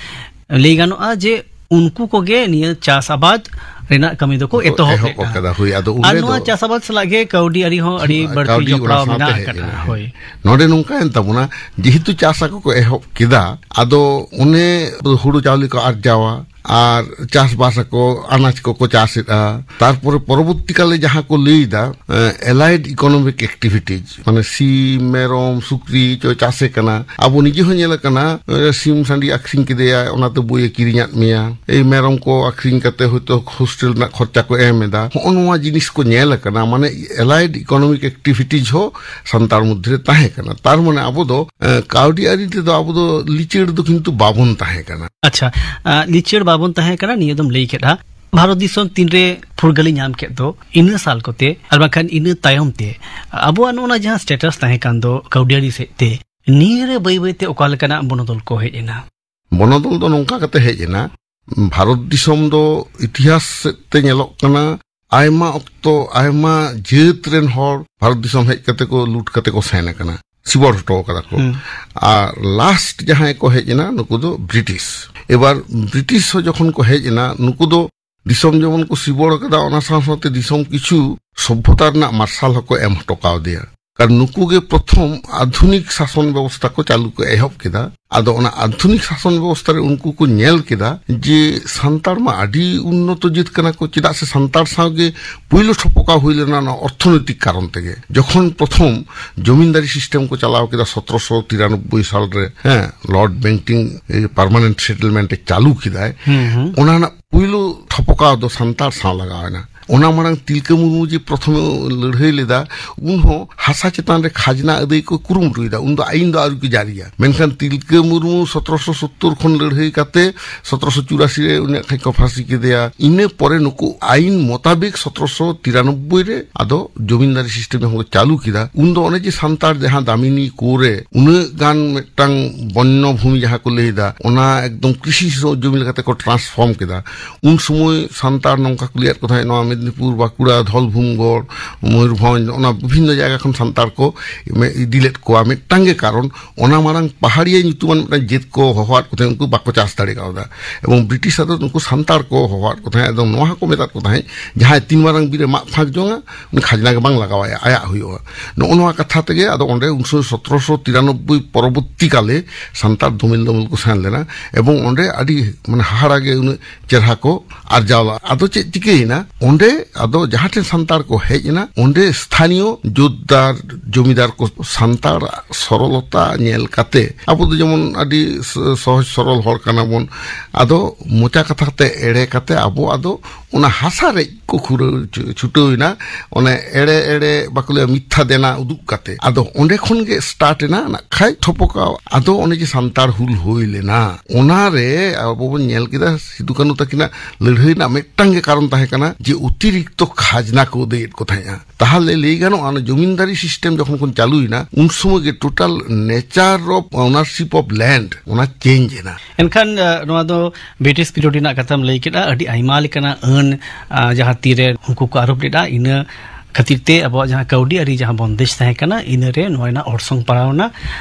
ᱞᱟᱹᱭ ᱜᱟᱱᱚᱜᱼᱟ ᱡᱮ ᱩᱱᱠᱩ ᱠᱚᱜᱮ ᱱᱤᱭᱟᱹ ᱪᱟᱥ ᱟᱵᱟᱫ ᱨᱮᱱᱟᱜ ᱠᱟᱹᱢᱤ ᱫᱚᱠᱚ ᱠᱚ ᱮᱛᱚᱦᱚᱵ ᱮᱦᱚᱵ ᱞᱮᱫᱼᱟ᱾ ᱟᱠᱟᱫᱟ, ᱦᱳᱭ, ᱟᱫᱚ ᱟᱨ ᱩᱱᱨᱮ ᱱᱚᱣᱟ ᱫᱚ ᱪᱟᱥ ᱟᱵᱟᱫ ᱥᱟᱞᱟᱜ ᱜᱮ ᱠᱟᱹᱣᱰᱤ ᱟᱹᱨᱤ ᱦᱚᱸ ᱟᱹᱰᱤ ᱵᱟᱹᱲᱛᱤ ᱠᱟᱹᱣᱰᱤ ᱚᱱᱟ ᱡᱚᱯᱲᱟᱣ ᱥᱟᱶᱛᱮ ᱢᱮᱱᱟᱜ ᱦᱮᱡ ᱟᱠᱟᱫᱼᱟ᱾ ᱮᱱᱟ᱾ ᱦᱳᱭ᱾ ᱱᱚᱰᱮ ᱱᱚᱝᱠᱟᱭᱮᱱ ᱛᱟᱵᱚᱱᱟ, ᱡᱮᱦᱮᱛᱩ ᱪᱟᱥ ᱟᱠᱚ ᱠᱚ ᱮᱦᱚᱵ ᱠᱮᱫᱟ, ᱟᱫᱚ ᱚᱱᱮ ᱦᱩᱲᱩ ᱪᱟᱣᱞᱮ ᱠᱚ ᱟᱨᱡᱟᱣᱟ, ᱟᱨ ᱪᱟᱥᱵᱟᱥ ᱟᱠᱚ, ᱟᱱᱟᱡ ᱠᱚᱠᱚ ᱪᱟᱥᱮᱫᱼᱟ᱾ ᱛᱟᱨᱯᱚᱨᱮ ᱯᱚᱨᱚᱵᱚᱨᱛᱤ ᱠᱟᱞᱮ ᱡᱟᱦᱟᱸ ᱠᱚ ᱞᱟᱹᱭᱫᱟ, ᱮ, allied economic activities, ᱢᱟᱱᱮ ᱥᱤᱢ, ᱢᱮᱨᱚᱢ, ᱥᱩᱠᱨᱤ ᱪᱚ ᱪᱟᱥᱮ ᱠᱟᱱᱟ᱾ ᱟᱵᱚ ᱱᱤᱡᱮ ᱦᱚᱸ ᱧᱮᱞ ᱟᱠᱟᱱᱟ, ᱮ, ᱥᱤᱢ ᱥᱟᱺᱰᱤ ᱟᱠᱷᱨᱤᱧ ᱠᱮᱫᱮᱭᱟ, ᱚᱱᱟᱛᱮ ᱵᱳᱭᱮ ᱠᱤᱨᱤᱧᱟᱫ ᱢᱮᱭᱟ᱾ ᱮᱭ ᱢᱮᱨᱚᱢ ᱠᱚ ᱟᱠᱷᱨᱤᱧ ᱠᱟᱛᱮ ᱦᱚᱭᱛᱳ ᱦᱳᱥᱴᱮᱞ ᱨᱮᱱᱟᱜ ᱠᱷᱚᱨᱪᱟ ᱠᱚ ᱮᱢ ᱮᱫᱟ᱾ ᱦᱚᱸᱜᱼᱚ ᱱᱚᱣᱟ ᱡᱤᱱᱤᱥ ᱠᱚ ᱧᱮᱞ ᱟᱠᱟᱱᱟ, ᱢᱟᱱᱮ allied economic activities ᱦᱚᱸ ᱥᱟᱱᱛᱟᱲ ᱢᱚᱫᱽᱫᱷᱮ ᱨᱮ ᱛᱟᱦᱮᱸ ᱠᱟᱱᱟ᱾ ᱛᱟᱨ ᱢᱟᱱᱮ ᱟᱵᱚ ᱫᱚ, ᱮ, ᱠᱟᱹᱣᱰᱤ ᱟᱹᱨᱤ ᱛᱮᱫᱚ ᱟᱵᱚ ᱫᱚ ᱞᱤᱪᱟᱹᱲ ᱫᱚ ᱠᱤᱱᱛᱩ ᱵᱟᱵᱚᱱ ᱛᱟᱦᱮᱸ ᱠᱟᱱᱟ᱾ ᱟᱪᱪᱷᱟ, ᱟ, ᱞᱤᱪᱟᱹᱲ ᱵᱟᱵᱚᱱ ᱛᱟᱦᱮᱸ ᱠᱟᱱᱟ, ᱱᱤᱭᱟᱹ ᱫᱚᱢ ᱞᱟᱹᱭ ᱠᱮᱫᱼᱟ᱾ ᱵᱷᱟᱨᱚᱛ ᱫᱤᱥᱚᱢ ᱛᱤᱱᱨᱮ ᱯᱷᱩᱨᱜᱟᱹᱞᱮ ᱧᱟᱢ ᱠᱮᱫ ᱫᱚ, ᱤᱱᱟᱹ ᱥᱟᱞ ᱠᱚᱛᱮ ᱟᱨ ᱵᱟᱝᱠᱷᱟᱱ ᱤᱱᱟᱹ ᱛᱟᱭᱚᱢ ᱛᱮ ᱟᱵᱚᱣᱟᱜ ᱱᱚᱜᱼᱚ ᱱᱟ ᱡᱟᱦᱟᱸ status ᱛᱟᱦᱮᱸ ᱠᱟᱱ ᱫᱚ ᱠᱟᱹᱣᱰᱤ ᱟᱹᱨᱤ ᱥᱮᱫ ᱛᱮ, ᱱᱤᱭᱟᱹᱨᱮ ᱵᱟᱹᱭ ᱵᱟᱹᱭᱛᱮ ᱚᱠᱟ ᱞᱮᱠᱟᱱᱟᱜ ᱵᱚᱱᱚᱫᱚᱞ ᱠᱚ ᱦᱮᱡ ᱮᱱᱟ? ᱵᱚᱱᱚᱫᱚᱞ ᱫᱚ ᱱᱚᱝᱠᱟ ᱠᱟᱛᱮ ᱦᱮᱡ ᱮᱱᱟ, ᱵᱷᱟᱨᱚᱛ ᱫᱤᱥᱚᱢ ᱫᱚ ᱤᱛᱤᱦᱟᱥ ᱥᱮᱫ ᱛᱮ ᱧᱮᱞᱚᱜ ᱠᱟᱱᱟ, ᱟᱭᱢᱟ ᱚᱠᱛᱚ, ᱟᱭᱢᱟ ᱡᱟᱹᱛ ᱨᱮᱱ ᱦᱚᱲ ᱵᱷᱟᱨᱚᱛ ᱫᱤᱥᱚᱢ ᱦᱮᱡ ᱠᱟᱛᱮ ᱠᱚ ᱞᱩᱴ ᱠᱟᱛᱮ ᱠᱚ ᱥᱮᱱ ᱟᱠᱟᱱᱟ, ᱥᱤᱵᱚᱲ ᱦᱚᱴᱚ ᱠᱟᱫᱟ ᱠᱚ᱾ ᱦᱩᱸ᱾ ᱟᱨ ᱞᱟᱥᱴ ᱡᱟᱦᱟᱸᱭ ᱠᱚ ᱦᱮᱡ ᱮᱱᱟ, ᱱᱩᱠᱩ ᱫᱚ ᱵᱨᱤᱴᱤᱥ᱾ ᱮᱵᱟᱨ ᱵᱨᱤᱴᱤᱥ ᱦᱚᱸ ᱡᱚᱠᱷᱚᱱ ᱠᱚ ᱦᱮᱡ ᱮᱱᱟ, ᱱᱩᱠᱩ ᱫᱚ ᱫᱤᱥᱚᱢ ᱡᱮᱢᱚᱱ ᱠᱚ ᱥᱤᱵᱚᱲ ᱠᱟᱫᱟ, ᱚᱱᱟ ᱥᱟᱶ ᱥᱟᱶᱛᱮ ᱫᱤᱥᱚᱢ ᱠᱤᱪᱷᱩ ᱥᱚᱵᱷᱚᱛᱟ ᱨᱮᱱᱟᱜ ᱢᱟᱨᱥᱟᱞ ᱦᱚᱸᱠᱚ ᱮᱢ ᱦᱚᱴᱚ ᱠᱟᱣᱫᱮᱭᱟ᱾ ᱠᱟᱨᱚᱱ ᱱᱩᱠᱩ ᱜᱮ ᱯᱨᱚᱛᱷᱚᱢ ᱟᱫᱷᱩᱱᱤᱠ ᱥᱟᱥᱚᱱ ᱵᱮᱵᱚᱥᱛᱷᱟ ᱠᱚ ᱪᱟᱹᱞᱩ ᱠᱚ ᱮᱦᱚᱵ ᱠᱮᱫᱟ᱾ ᱟᱫᱚ ᱚᱱᱟ ᱟᱫᱷᱩᱱᱤᱠ ᱥᱟᱥᱚᱱ ᱵᱮᱵᱚᱥᱛᱷᱟ ᱨᱮ ᱩᱱᱠᱩ ᱠᱚ ᱧᱮᱞ ᱠᱮᱫᱟ ᱡᱮ ᱥᱟᱱᱛᱟᱲ ᱢᱟ ᱟᱹᱰᱤ ᱩᱱᱱᱚᱛᱚ ᱡᱟᱹᱛ ᱠᱟᱱᱟ ᱠᱚ, ᱪᱮᱫᱟᱜ ᱥᱮ ᱥᱟᱱᱛᱟᱲ ᱥᱟᱶ ᱜᱮ ᱯᱩᱭᱞᱩ ᱴᱷᱚᱯᱚᱠᱟᱣ ᱦᱩᱭ ᱞᱮᱱᱟ ᱚᱱᱟ ᱚᱨᱛᱷᱚᱱᱳᱭᱛᱤᱠ ᱠᱟᱨᱚᱱ ᱛᱮᱜᱮ᱾ ᱡᱚᱠᱷᱚᱱ ᱯᱨᱚᱛᱷᱚᱢ ᱡᱚᱢᱤᱱᱫᱟᱨᱤ ᱥᱤᱥᱴᱮᱢ ᱠᱚ ᱪᱟᱞᱟᱣ ᱠᱮᱫᱟ ᱥᱚᱛᱨᱚᱥᱚ ᱛᱤᱨᱟᱱᱚᱵᱵᱳᱭ ᱥᱟᱞ ᱨᱮ, ᱦᱮᱸ, ᱞᱚᱨᱰ ᱵᱮᱱᱴᱤᱝ ᱯᱟᱨᱢᱟᱱᱮᱱᱴ ᱥᱮᱴᱮᱞᱢᱮᱱᱴ ᱮ ᱪᱟᱹᱞᱩ ᱠᱮᱫᱟᱭ, ᱦᱩᱸ, ᱦᱩᱸ᱾ ᱚᱱᱟ ᱨᱮᱱᱟᱜ ᱯᱩᱭᱞᱩ ᱴᱷᱚᱯᱚᱠᱟᱣ ᱫᱚ ᱥᱟᱱᱛᱟᱲ ᱥᱟᱶ ᱞᱟᱜᱟᱣ ᱮᱱᱟ᱾ ᱚᱱᱟ ᱢᱟᱲᱟᱝ ᱛᱤᱞᱠᱟᱹ ᱢᱩᱨᱢᱩ ᱡᱮ ᱯᱨᱚᱛᱷᱚᱢᱮ ᱞᱟᱹᱲᱦᱟᱹᱭ ᱞᱮᱫᱟ, ᱩᱱᱦᱚᱸ ᱦᱟᱥᱟ ᱪᱮᱛᱟᱱ ᱨᱮ ᱠᱷᱟᱡᱽᱱᱟ ᱟᱹᱫᱟᱹᱭ ᱠᱚ ᱠᱩᱨᱩᱢᱩᱴᱩᱭᱮᱫᱟ, ᱩᱱᱫᱚ ᱟᱭᱤᱱ ᱫᱚ ᱟᱹᱣᱨᱤ ᱠᱚ ᱡᱟᱹᱨᱤᱭᱟ᱾ ᱢᱮᱱᱠᱷᱟᱱ ᱛᱤᱞᱠᱟᱹ ᱢᱩᱨᱢᱩ ᱥᱚᱛᱨᱚᱥᱚ ᱥᱚᱛᱛᱚᱨ ᱠᱷᱚᱱ ᱞᱟᱹᱲᱦᱟᱹᱭ ᱠᱟᱛᱮ ᱥᱚᱛᱨᱚᱥᱚ ᱪᱩᱨᱟᱥᱤ ᱨᱮ ᱩᱱᱤᱭᱟᱜ ᱠᱷᱟᱡ ᱠᱚ ᱯᱷᱟᱸᱥᱤ ᱠᱮᱫᱮᱭᱟ᱾ ᱤᱱᱟᱹ ᱯᱚᱨᱮ ᱱᱩᱠᱩ ᱟᱭᱤᱱ ᱢᱚᱛᱟᱵᱤᱠ ᱥᱚᱛᱨᱚᱥᱚ ᱛᱤᱨᱟᱱᱚᱵᱵᱳᱭ ᱨᱮ ᱟᱫᱚ ᱡᱚᱢᱤᱱᱫᱟᱨᱤ ᱥᱤᱥᱴᱮᱢ ᱡᱚᱠᱷᱚᱱ ᱠᱚ ᱪᱟᱹᱞᱩ ᱠᱮᱫᱟ, ᱩᱱᱫᱚ ᱚᱱᱮ ᱡᱮ ᱥᱟᱱᱛᱟᱲ ᱡᱟᱦᱟᱸ ᱫᱟᱢᱤᱱᱤ ᱠᱳ ᱨᱮ ᱩᱱᱟᱹᱜ ᱜᱟᱱ ᱢᱤᱫᱴᱟᱝ ᱵᱚᱱᱱᱚ ᱵᱷᱩᱢᱤ ᱡᱟᱦᱟᱸ ᱠᱚ ᱞᱟᱹᱭ ᱮᱫᱟ, ᱚᱱᱟ ᱮᱠᱫᱚᱢ ᱠᱨᱤᱥᱤ ᱡᱚᱢᱤ ᱞᱮᱠᱟᱛᱮ ᱠᱚ ᱴᱨᱟᱱᱥᱯᱷᱚᱨᱢ ᱠᱮᱫᱟ᱾ ᱩᱱ ᱥᱚᱢᱚᱭ ᱥᱟᱱᱛᱟᱲ ᱱᱚᱝᱠᱟ ᱠᱚ ᱞᱟᱹᱭᱟᱫ ᱠᱚ ᱛᱟᱦᱮᱸᱫ, ᱱᱚᱣᱟ ᱢᱮᱫᱤᱱᱤᱯᱩᱨ, ᱵᱟᱸᱠᱩᱲᱟ, ᱫᱷᱚᱞᱵᱷᱩᱢᱜᱚᱲ, ᱢᱚᱭᱩᱨᱵᱷᱚᱸᱡᱽ, ᱚᱱᱟ ᱵᱤᱵᱷᱤᱱᱱᱚ ᱡᱟᱭᱜᱟ ᱠᱷᱚᱱ ᱥᱟᱱᱛᱟᱲ ᱠᱚ ᱢᱮ-, ᱤᱫᱤ ᱞᱮᱫ ᱠᱚᱣᱟ᱾ ᱢᱤᱫᱴᱟᱝ ᱜᱮ ᱠᱟᱨᱚᱱ, ᱚᱱᱟ ᱢᱟᱲᱟᱝ ᱯᱟᱦᱟᱲᱤᱭᱟᱹ ᱧᱩᱛᱩᱢᱟᱱ ᱢᱤᱫᱴᱟᱝ ᱡᱟᱹᱛ ᱠᱚ ᱦᱚᱦᱚᱣᱟᱫ ᱠᱚ ᱛᱟᱦᱮᱸᱫ, ᱩᱱᱠᱩ ᱵᱟᱠᱚ ᱪᱟᱥ ᱫᱟᱲᱮ ᱠᱟᱣᱫᱟ᱾ ᱮᱵᱚᱝ ᱵᱨᱤᱴᱤᱥ ᱟᱫᱚ ᱩᱱᱠᱩ ᱥᱟᱱᱛᱟᱲ ᱠᱚ ᱦᱚᱦᱚᱣᱟᱫ ᱠᱚ ᱛᱟᱦᱮᱸᱫ᱾ ᱮᱵᱚᱝ ᱱᱚᱣᱟ ᱦᱚᱸᱠᱚ ᱢᱮᱛᱟᱫ ᱠᱚ ᱛᱟᱦᱮᱸᱫ, ᱡᱟᱦᱟᱸᱭ ᱛᱤᱱ ᱢᱟᱨᱟᱝ ᱵᱤᱨ ᱮ ᱢᱟᱜ ᱯᱷᱟᱸᱠ ᱡᱚᱝᱟ, ᱩᱱᱤ ᱠᱷᱟᱡᱽᱱᱟ ᱜᱮ ᱵᱟᱝ ᱞᱟᱜᱟᱣᱟᱭᱟ, ᱟᱭᱟᱜ ᱦᱩᱭᱩᱜᱼᱟ᱾ ᱱᱚᱜᱼᱚ ᱱᱚᱣᱟ ᱠᱟᱛᱷᱟ ᱛᱮᱜᱮ ᱟᱫᱚ ᱚᱸᱰᱮ ᱩᱱ ᱥᱚᱢᱚᱭ ᱥᱚᱛᱨᱚᱥᱚ ᱛᱤᱨᱟᱱᱚᱵᱵᱳᱭ ᱯᱚᱨᱚᱵᱚᱨᱛᱤ ᱠᱟᱞᱮ ᱥᱟᱱᱛᱟᱲ ᱫᱚᱢᱮᱞ ᱫᱚᱢᱮᱞ ᱠᱚ ᱥᱮᱱ ᱞᱮᱱᱟ᱾ ᱮᱵᱚᱝ ᱚᱸᱰᱮ ᱟᱹᱰᱤ, ᱢᱟᱱᱮ, ᱦᱟᱦᱟᱲᱟ ᱜᱮ ᱩᱱᱟᱹᱜ ᱪᱮᱦᱨᱟ ᱠᱚ ᱟᱨᱡᱟᱣ ᱞᱮᱫᱟ᱾ ᱟᱫᱚ ᱪᱮᱫ ᱪᱤᱠᱟᱹᱭᱮᱱᱟ? ᱚᱸᱰᱮ ᱟᱫᱚ ᱡᱟᱦᱟᱸ ᱴᱷᱮᱱ ᱥᱟᱱᱛᱟᱲ ᱠᱚ ᱦᱮᱡ ᱮᱱᱟ, ᱚᱸᱰᱮ ᱥᱛᱷᱟᱱᱤᱭᱚ ᱡᱳᱛᱫᱟᱨ, ᱡᱚᱢᱤᱫᱟᱨ ᱠᱚ ᱥᱟᱱᱛᱟᱲ ᱥᱚᱨᱚᱞᱚᱛᱟ ᱧᱮᱞ ᱠᱟᱛᱮ, ᱟᱵᱚ ᱫᱚ ᱡᱮᱢᱚᱱ ᱟᱹᱰᱤ ᱥ-, ᱥᱚᱦᱚᱡ ᱥᱚᱨᱚᱞ ᱦᱚᱲ ᱠᱟᱱᱟ ᱵᱚᱱ, ᱟᱫᱚ ᱢᱚᱪᱟ ᱠᱟᱛᱷᱟ ᱛᱮ ᱮᱲᱮ ᱠᱟᱛᱮ ᱟᱵᱚ ᱟᱫᱚ ᱚᱱᱟ ᱦᱟᱥᱟ ᱨᱮᱡ ᱠᱚ ᱠᱷᱩᱨᱟᱹᱣ ᱪᱷᱩ-, ᱪᱷᱩᱴᱟᱹᱣ ᱮᱱᱟ᱾ ᱚᱱᱮ ᱮᱲᱮ ᱮᱲᱮ, ᱵᱟᱠᱚ ᱞᱟᱹᱭᱟ, ᱢᱤᱛᱷᱟ ᱫᱮᱱᱟ ᱩᱫᱩᱜ ᱠᱟᱛᱮ᱾ ᱟᱫᱚ ᱚᱸᱰᱮ ᱠᱷᱚᱱ ᱜᱮ ᱥᱴᱟᱨᱴ ᱮᱱᱟ ᱱᱟᱜ ᱠᱷᱟᱡ ᱛᱷᱚᱯᱚᱠᱟᱣ᱾ ᱟᱫᱚ ᱚᱱᱮ ᱡᱮ ᱥᱟᱱᱛᱟᱲ ᱦᱩᱞ ᱦᱩᱭ ᱞᱮᱱᱟ, ᱚᱱᱟ ᱨᱮ ᱟᱵᱚ ᱵᱚᱱ ᱧᱮᱞ ᱠᱮᱫᱟ ᱥᱤᱫᱩ ᱠᱟᱹᱱᱦᱩ ᱛᱟᱹᱠᱤᱱᱟᱜ ᱞᱟᱹᱲᱦᱟᱹᱭ ᱨᱮᱱᱟᱜ ᱢᱤᱫᱴᱟᱝ ᱜᱮ ᱠᱟᱨᱚᱱ ᱛᱟᱦᱮᱸ ᱠᱟᱱᱟ ᱡᱮ ᱚᱛᱤᱨᱤᱠᱛᱚ ᱠᱷᱟᱡᱽᱱᱟ ᱠᱚ ᱟᱹᱫᱟᱹᱭᱮᱫ ᱠᱚ ᱛᱟᱦᱮᱸᱫᱼᱟ᱾ ᱛᱟᱦᱞᱮ ᱞᱟᱹᱭ ᱜᱟᱱᱚᱜᱼᱟ, ᱚᱱᱟ ᱡᱚᱢᱤᱱᱫᱟᱨᱤ ᱥᱤᱥᱴᱮᱢ ᱡᱚᱠᱷᱚᱱ ᱠᱚ ᱪᱟᱹᱞᱩᱭᱮᱱᱟ, ᱩᱱ ᱥᱚᱢᱚᱭ ᱜᱮ total nature of ownership of land ᱚᱱᱟ ᱪᱮᱧᱡᱽ ᱮᱱᱟ᱾ ᱮᱱᱠᱷᱟᱱ, ᱟ, ᱱᱚᱣᱟ ᱫᱚ ᱵᱨᱤᱴᱤᱥ ᱯᱤᱨᱤᱭᱳᱰ ᱨᱮᱱᱟᱜ ᱠᱟᱛᱷᱟᱢ ᱞᱟᱹᱭ ᱠᱮᱫᱟ, ᱟᱹᱰᱤ ᱟᱭᱢᱟ ᱞᱮᱠᱟᱱᱟᱜ ᱟᱹᱱ, ᱟ, ᱡᱟᱦᱟᱸ ᱛᱤᱨᱮ ᱩᱱᱠᱩ ᱠᱚ ᱟᱨᱳᱯ ᱞᱮᱫᱟ, ᱤᱱᱟᱹ ᱠᱷᱟᱹᱛᱤᱨ ᱛᱮ ᱟᱵᱚᱣᱟᱜ ᱡᱟᱦᱟᱸ ᱠᱟᱹᱣᱰᱤ ᱟᱹᱨᱤ ᱡᱟᱦᱟᱸ ᱵᱚᱱᱫᱮᱡᱽ ᱛᱟᱦᱮᱸ ᱠᱟᱱᱟ, ᱤᱱᱟᱹ ᱨᱮ ᱱᱚᱣᱟ ᱨᱮᱱᱟᱜ ᱚᱨᱥᱚᱝ ᱯᱟᱲᱟᱣ ᱮᱱᱟ᱾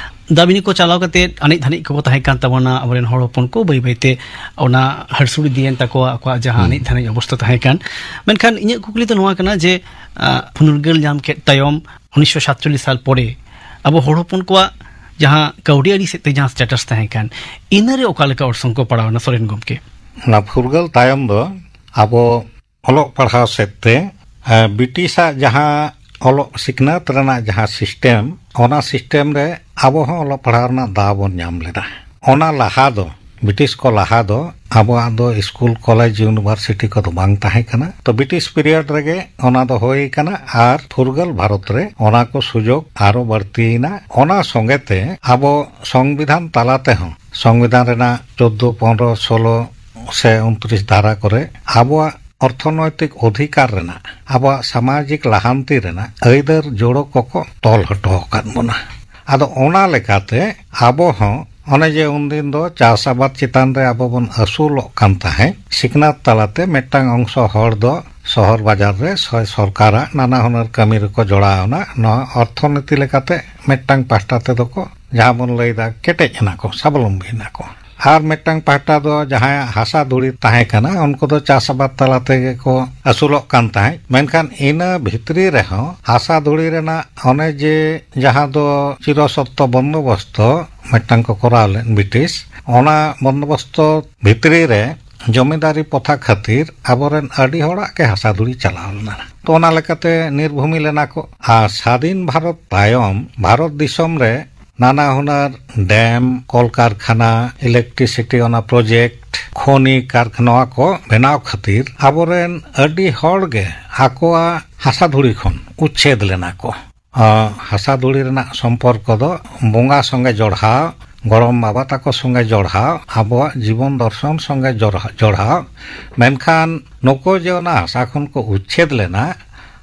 ᱫᱟᱢᱤᱱᱤ ᱠᱚ ᱪᱟᱞᱟᱣ ᱠᱟᱛᱮ ᱟᱱᱮᱡ ᱫᱷᱟᱱᱮᱡ ᱠᱚᱠᱚ ᱛᱟᱦᱮᱸ ᱠᱟᱱ ᱛᱟᱵᱚᱱᱟ, ᱟᱵᱚᱨᱮᱱ ᱦᱚᱲ ᱦᱚᱯᱚᱱ ᱠᱚ ᱵᱟᱹᱭ ᱵᱟᱹᱭ ᱛᱮ ᱚᱱᱟ ᱦᱟᱹᱨᱥᱩᱲ ᱤᱫᱤᱭᱮᱱ ᱛᱟᱠᱚᱣᱟ, ᱟᱠᱚᱣᱟᱜ ᱡᱟᱦᱟᱸ ᱦᱩᱸ᱾ ᱟᱱᱮᱡ ᱫᱷᱟᱱᱮᱡ ᱚᱵᱚᱥᱛᱟ ᱛᱟᱦᱮᱸ ᱠᱟᱱ᱾ ᱢᱮᱱᱠᱷᱟᱱ ᱤᱧᱟᱹᱜ ᱠᱩᱠᱞᱤ ᱫᱚ ᱱᱚᱣᱟ ᱠᱟᱱᱟ ᱡᱮ, ᱟ, ᱯᱷᱩᱨᱜᱟᱹᱞ ᱧᱟᱢ ᱠᱮᱫ ᱛᱟᱭᱚᱢ ᱩᱱᱤᱥᱥᱚ ᱥᱟᱛᱪᱚᱞᱞᱤᱥ ᱥᱟᱞ ᱯᱚᱨᱮ ᱟᱵᱚ ᱦᱚᱲ ᱦᱚᱯᱚᱱ ᱠᱚᱣᱟᱜ ᱡᱟᱦᱟᱸ ᱠᱟᱹᱣᱰᱤ ᱟᱹᱨᱤ ᱥᱮᱫ ᱛᱮ ᱡᱟᱦᱟᱸ status ᱛᱟᱦᱮᱸ ᱠᱟᱱ, ᱤᱱᱟᱹ ᱨᱮ ᱚᱠᱟ ᱞᱮᱠᱟ ᱚᱨᱥᱚᱝ ᱠᱚ ᱯᱟᱲᱟᱣ ᱮᱱᱟ, ᱥᱚᱨᱮᱱ ᱜᱚᱢᱠᱮ? ᱚᱱᱟ ᱯᱷᱩᱨᱜᱟᱹᱞ ᱛᱟᱭᱚᱢ ᱫᱚ ᱟᱵᱚ ᱚᱞᱚᱜ ᱯᱟᱲᱦᱟᱣ ᱥᱮᱫ ᱛᱮ, ᱮ, ᱵᱨᱤᱴᱤᱥᱟᱜ ᱡᱟᱦᱟᱸ ᱚᱞᱚᱜ ᱥᱤᱠᱷᱱᱟᱹᱛ ᱨᱮᱱᱟᱜ ᱡᱟᱦᱟᱸ ᱥᱤᱥᱴᱮᱢ, ᱚᱱᱟ ᱥᱤᱥᱴᱮᱢ ᱨᱮ ᱟᱵᱚ ᱦᱚᱸ ᱚᱞᱚᱜ ᱯᱟᱲᱦᱟᱣ ᱨᱮᱱᱟᱜ ᱫᱟᱣ ᱵᱚᱱ ᱧᱟᱢ ᱞᱮᱫᱟ᱾ ᱚᱱᱟ ᱞᱟᱦᱟ ᱫᱚ, ᱵᱨᱤᱴᱤᱥ ᱠᱚ ᱞᱟᱦᱟ ᱫᱚ ᱟᱵᱚᱣᱟᱜ ᱫᱚ ᱥᱠᱩᱞ, ᱠᱚᱞᱮᱡᱽ, ᱤᱭᱩᱱᱤᱵᱷᱟᱨᱥᱤᱴᱤ ᱠᱚᱫᱚ ᱵᱟᱝ ᱛᱟᱦᱮᱸ ᱠᱟᱱᱟ᱾ ᱛᱚ, ᱵᱨᱤᱴᱤᱥ ᱯᱤᱨᱤᱭᱚᱰ ᱨᱮᱜᱮ ᱚᱱᱟ ᱫᱚ ᱦᱩᱭ ᱠᱟᱱᱟ, ᱟᱨ ᱯᱷᱩᱨᱜᱟᱹᱞ ᱵᱷᱟᱨᱚᱛ ᱨᱮ ᱚᱱᱟ ᱠᱚ ᱥᱩᱡᱳᱜᱽ ᱟᱨᱚ ᱵᱟᱹᱲᱛᱤᱭᱮᱱᱟ᱾ ᱚᱱᱟ ᱥᱚᱸᱜᱮ ᱛᱮ ᱟᱵᱚ ᱥᱚᱝᱵᱤᱫᱷᱟᱱ ᱛᱟᱞᱟ ᱛᱮᱦᱚᱸ, ᱥᱚᱝᱵᱤᱫᱷᱟᱱ ᱨᱮᱱᱟᱜ ᱪᱳᱫᱽᱫᱳ, ᱯᱚᱱᱨᱚ, ᱥᱳᱞᱳ ᱥᱮ ᱩᱱᱛᱨᱤᱥ ᱫᱷᱟᱨᱟ ᱠᱚᱨᱮ ᱟᱵᱚᱣᱟᱜ ᱚᱨᱛᱷᱚᱱᱳᱭᱛᱤᱠ ᱚᱫᱷᱤᱠᱟᱨ ᱨᱮᱱᱟᱜ, ᱟᱵᱚᱣᱟᱜ ᱥᱟᱢᱟᱡᱤᱠ ᱞᱟᱦᱟᱱᱛᱤ ᱨᱮᱱᱟᱜ ᱟᱹᱭᱫᱟᱹᱨ ᱡᱳᱲᱳ ᱠᱚᱠᱚ ᱛᱚᱞ ᱦᱚᱴᱚ ᱟᱠᱟᱫ ᱵᱚᱱᱟ᱾ ᱟᱫᱚ ᱚᱱᱟ ᱞᱮᱠᱟᱛᱮ ᱟᱵᱚ ᱦᱚᱸ ᱚᱱᱮ ᱡᱮ ᱩᱱᱫᱤᱱ ᱫᱚ ᱪᱟᱥ ᱟᱵᱟᱫ ᱪᱮᱛᱟᱱ ᱨᱮ ᱟᱵᱚ ᱵᱚᱱ ᱟᱹᱥᱩᱞᱚᱜ ᱠᱟᱱ ᱛᱟᱦᱮᱸᱫ, ᱥᱤᱠᱷᱱᱟᱹᱛ ᱛᱟᱞᱟᱛᱮ ᱢᱤᱫᱴᱟᱝ ᱚᱝᱥᱚ ᱦᱚᱲ ᱫᱚ ᱥᱚᱦᱚᱨ ᱵᱟᱡᱟᱨ ᱨᱮ ᱥᱚᱭ ᱥᱚᱨᱠᱟᱨᱟᱜ ᱱᱟᱱᱟ ᱦᱩᱱᱟᱹᱨ ᱠᱟᱹᱢᱤ ᱨᱮᱠᱚ ᱡᱚᱲᱟᱣ ᱮᱱᱟ᱾ ᱱᱚᱣᱟ ᱚᱨᱛᱷᱚᱱᱤᱛᱤ ᱞᱮᱠᱟᱛᱮ ᱢᱤᱫᱴᱟᱝ ᱯᱟᱦᱴᱟ ᱛᱮᱫᱚ ᱠᱚ, ᱡᱟᱦᱟᱸ ᱵᱚᱱ ᱞᱟᱹᱭᱫᱟ, ᱠᱮᱴᱮᱡ ᱮᱱᱟ ᱠᱚ, ᱥᱟᱵᱚᱞᱚᱢᱵᱤ ᱮᱱᱟ ᱠᱚ᱾ ᱟᱨ ᱢᱤᱫᱴᱟᱝ ᱯᱟᱦᱴᱟ ᱫᱚ ᱡᱟᱦᱟᱸᱭᱟᱜ ᱦᱟᱥᱟ ᱫᱷᱩᱲᱤ ᱛᱟᱦᱮᱸ ᱠᱟᱱᱟ, ᱩᱱᱠᱩ ᱫᱚ ᱪᱟᱥ ᱟᱵᱟᱫ ᱛᱟᱞᱟ ᱛᱮᱜᱮ ᱠᱚ ᱟᱹᱥᱩᱞᱚᱜ ᱠᱟᱱ ᱛᱟᱦᱮᱸᱫ᱾ ᱢᱮᱱᱠᱷᱟᱱ ᱤᱱᱟᱹ ᱵᱷᱤᱛᱨᱤ ᱨᱮᱦᱚᱸ ᱦᱟᱥᱟ ᱫᱷᱩᱲᱤ ᱨᱮᱱᱟᱜ ᱚᱱᱮ ᱡᱮ ᱡᱟᱦᱟᱸ ᱫᱚ ᱪᱤᱨᱚ ᱥᱚᱛᱛᱚ ᱵᱚᱱᱫᱳᱵᱚᱥᱛᱚ ᱢᱤᱫᱴᱟᱝ ᱠᱚ ᱠᱚᱨᱟᱣ ᱞᱮᱫ ᱵᱨᱤᱴᱤᱥ, ᱚᱱᱟ ᱵᱚᱱᱫᱳᱵᱚᱥᱛᱚ ᱵᱷᱤᱛᱨᱤ ᱨᱮ ᱡᱚᱢᱤᱫᱟᱨᱤ ᱯᱚᱛᱷᱟ ᱠᱷᱟᱹᱛᱤᱨ ᱟᱵᱚᱨᱮᱱ ᱟᱹᱰᱤ ᱦᱚᱲᱟᱜ ᱜᱮ ᱦᱟᱥᱟ ᱫᱷᱩᱲᱤ ᱪᱟᱞᱟᱣ ᱞᱮᱱᱟ᱾ ᱛᱚ, ᱚᱱᱟ ᱞᱮᱠᱟᱛᱮ ᱱᱤᱨᱵᱷᱩᱢᱤ ᱞᱮᱱᱟ ᱠᱚ᱾ ᱟᱨ ᱥᱟᱫᱷᱤᱱ ᱵᱷᱟᱨᱚᱛ ᱛᱟᱭᱚᱢ ᱵᱷᱟᱨᱚᱛ ᱫᱤᱥᱚᱢ ᱨᱮ ᱱᱟᱱᱟ ᱦᱩᱱᱟᱹᱨ ᱰᱮᱢ, ᱠᱚᱞᱠᱟᱨᱠᱷᱟᱱᱟ, ᱤᱞᱮᱠᱴᱨᱤᱥᱤᱴᱤ, ᱚᱱᱟ ᱯᱨᱚᱡᱮᱠᱴ, ᱠᱷᱚᱱᱤ ᱠᱟᱨᱠᱷᱟᱱᱟ, ᱱᱚᱣᱟ ᱠᱚ ᱵᱮᱱᱟᱣ ᱠᱷᱟᱹᱛᱤᱨ ᱟᱵᱚᱨᱮᱱ ᱟᱹᱰᱤ ᱦᱚᱲ ᱜᱮ ᱟᱠᱚᱣᱟᱜ ᱦᱟᱥᱟ ᱫᱷᱩᱲᱤ ᱠᱷᱚᱱ ᱩᱪᱪᱷᱮᱫ ᱞᱮᱱᱟ ᱠᱚ᱾ ᱟ, ᱦᱟᱥᱟ ᱫᱷᱩᱲᱤ ᱨᱮᱱᱟᱜ ᱥᱚᱢᱯᱚᱨᱠᱚ ᱫᱚ ᱵᱚᱸᱜᱟ ᱥᱚᱸᱜᱮ ᱡᱚᱲᱦᱟᱣ, ᱜᱚᱲᱚᱢ ᱵᱟᱵᱟ ᱛᱟᱠᱚ ᱥᱚᱸᱜᱮ ᱡᱚᱲᱦᱟᱣ, ᱟᱵᱚᱣᱟᱜ ᱡᱤᱵᱚᱱ ᱫᱚᱨᱥᱚᱱ ᱥᱚᱸᱜᱮ ᱡᱚᱲᱦᱟ-, ᱡᱚᱲᱦᱟᱣ᱾ ᱢᱮᱱᱠᱷᱟᱱ ᱱᱩᱠᱩ ᱡᱮ ᱚᱱᱟ ᱦᱟᱥᱟ ᱠᱷᱚᱱ ᱠᱚ ᱩᱪᱪᱷᱮᱫ ᱞᱮᱱᱟ,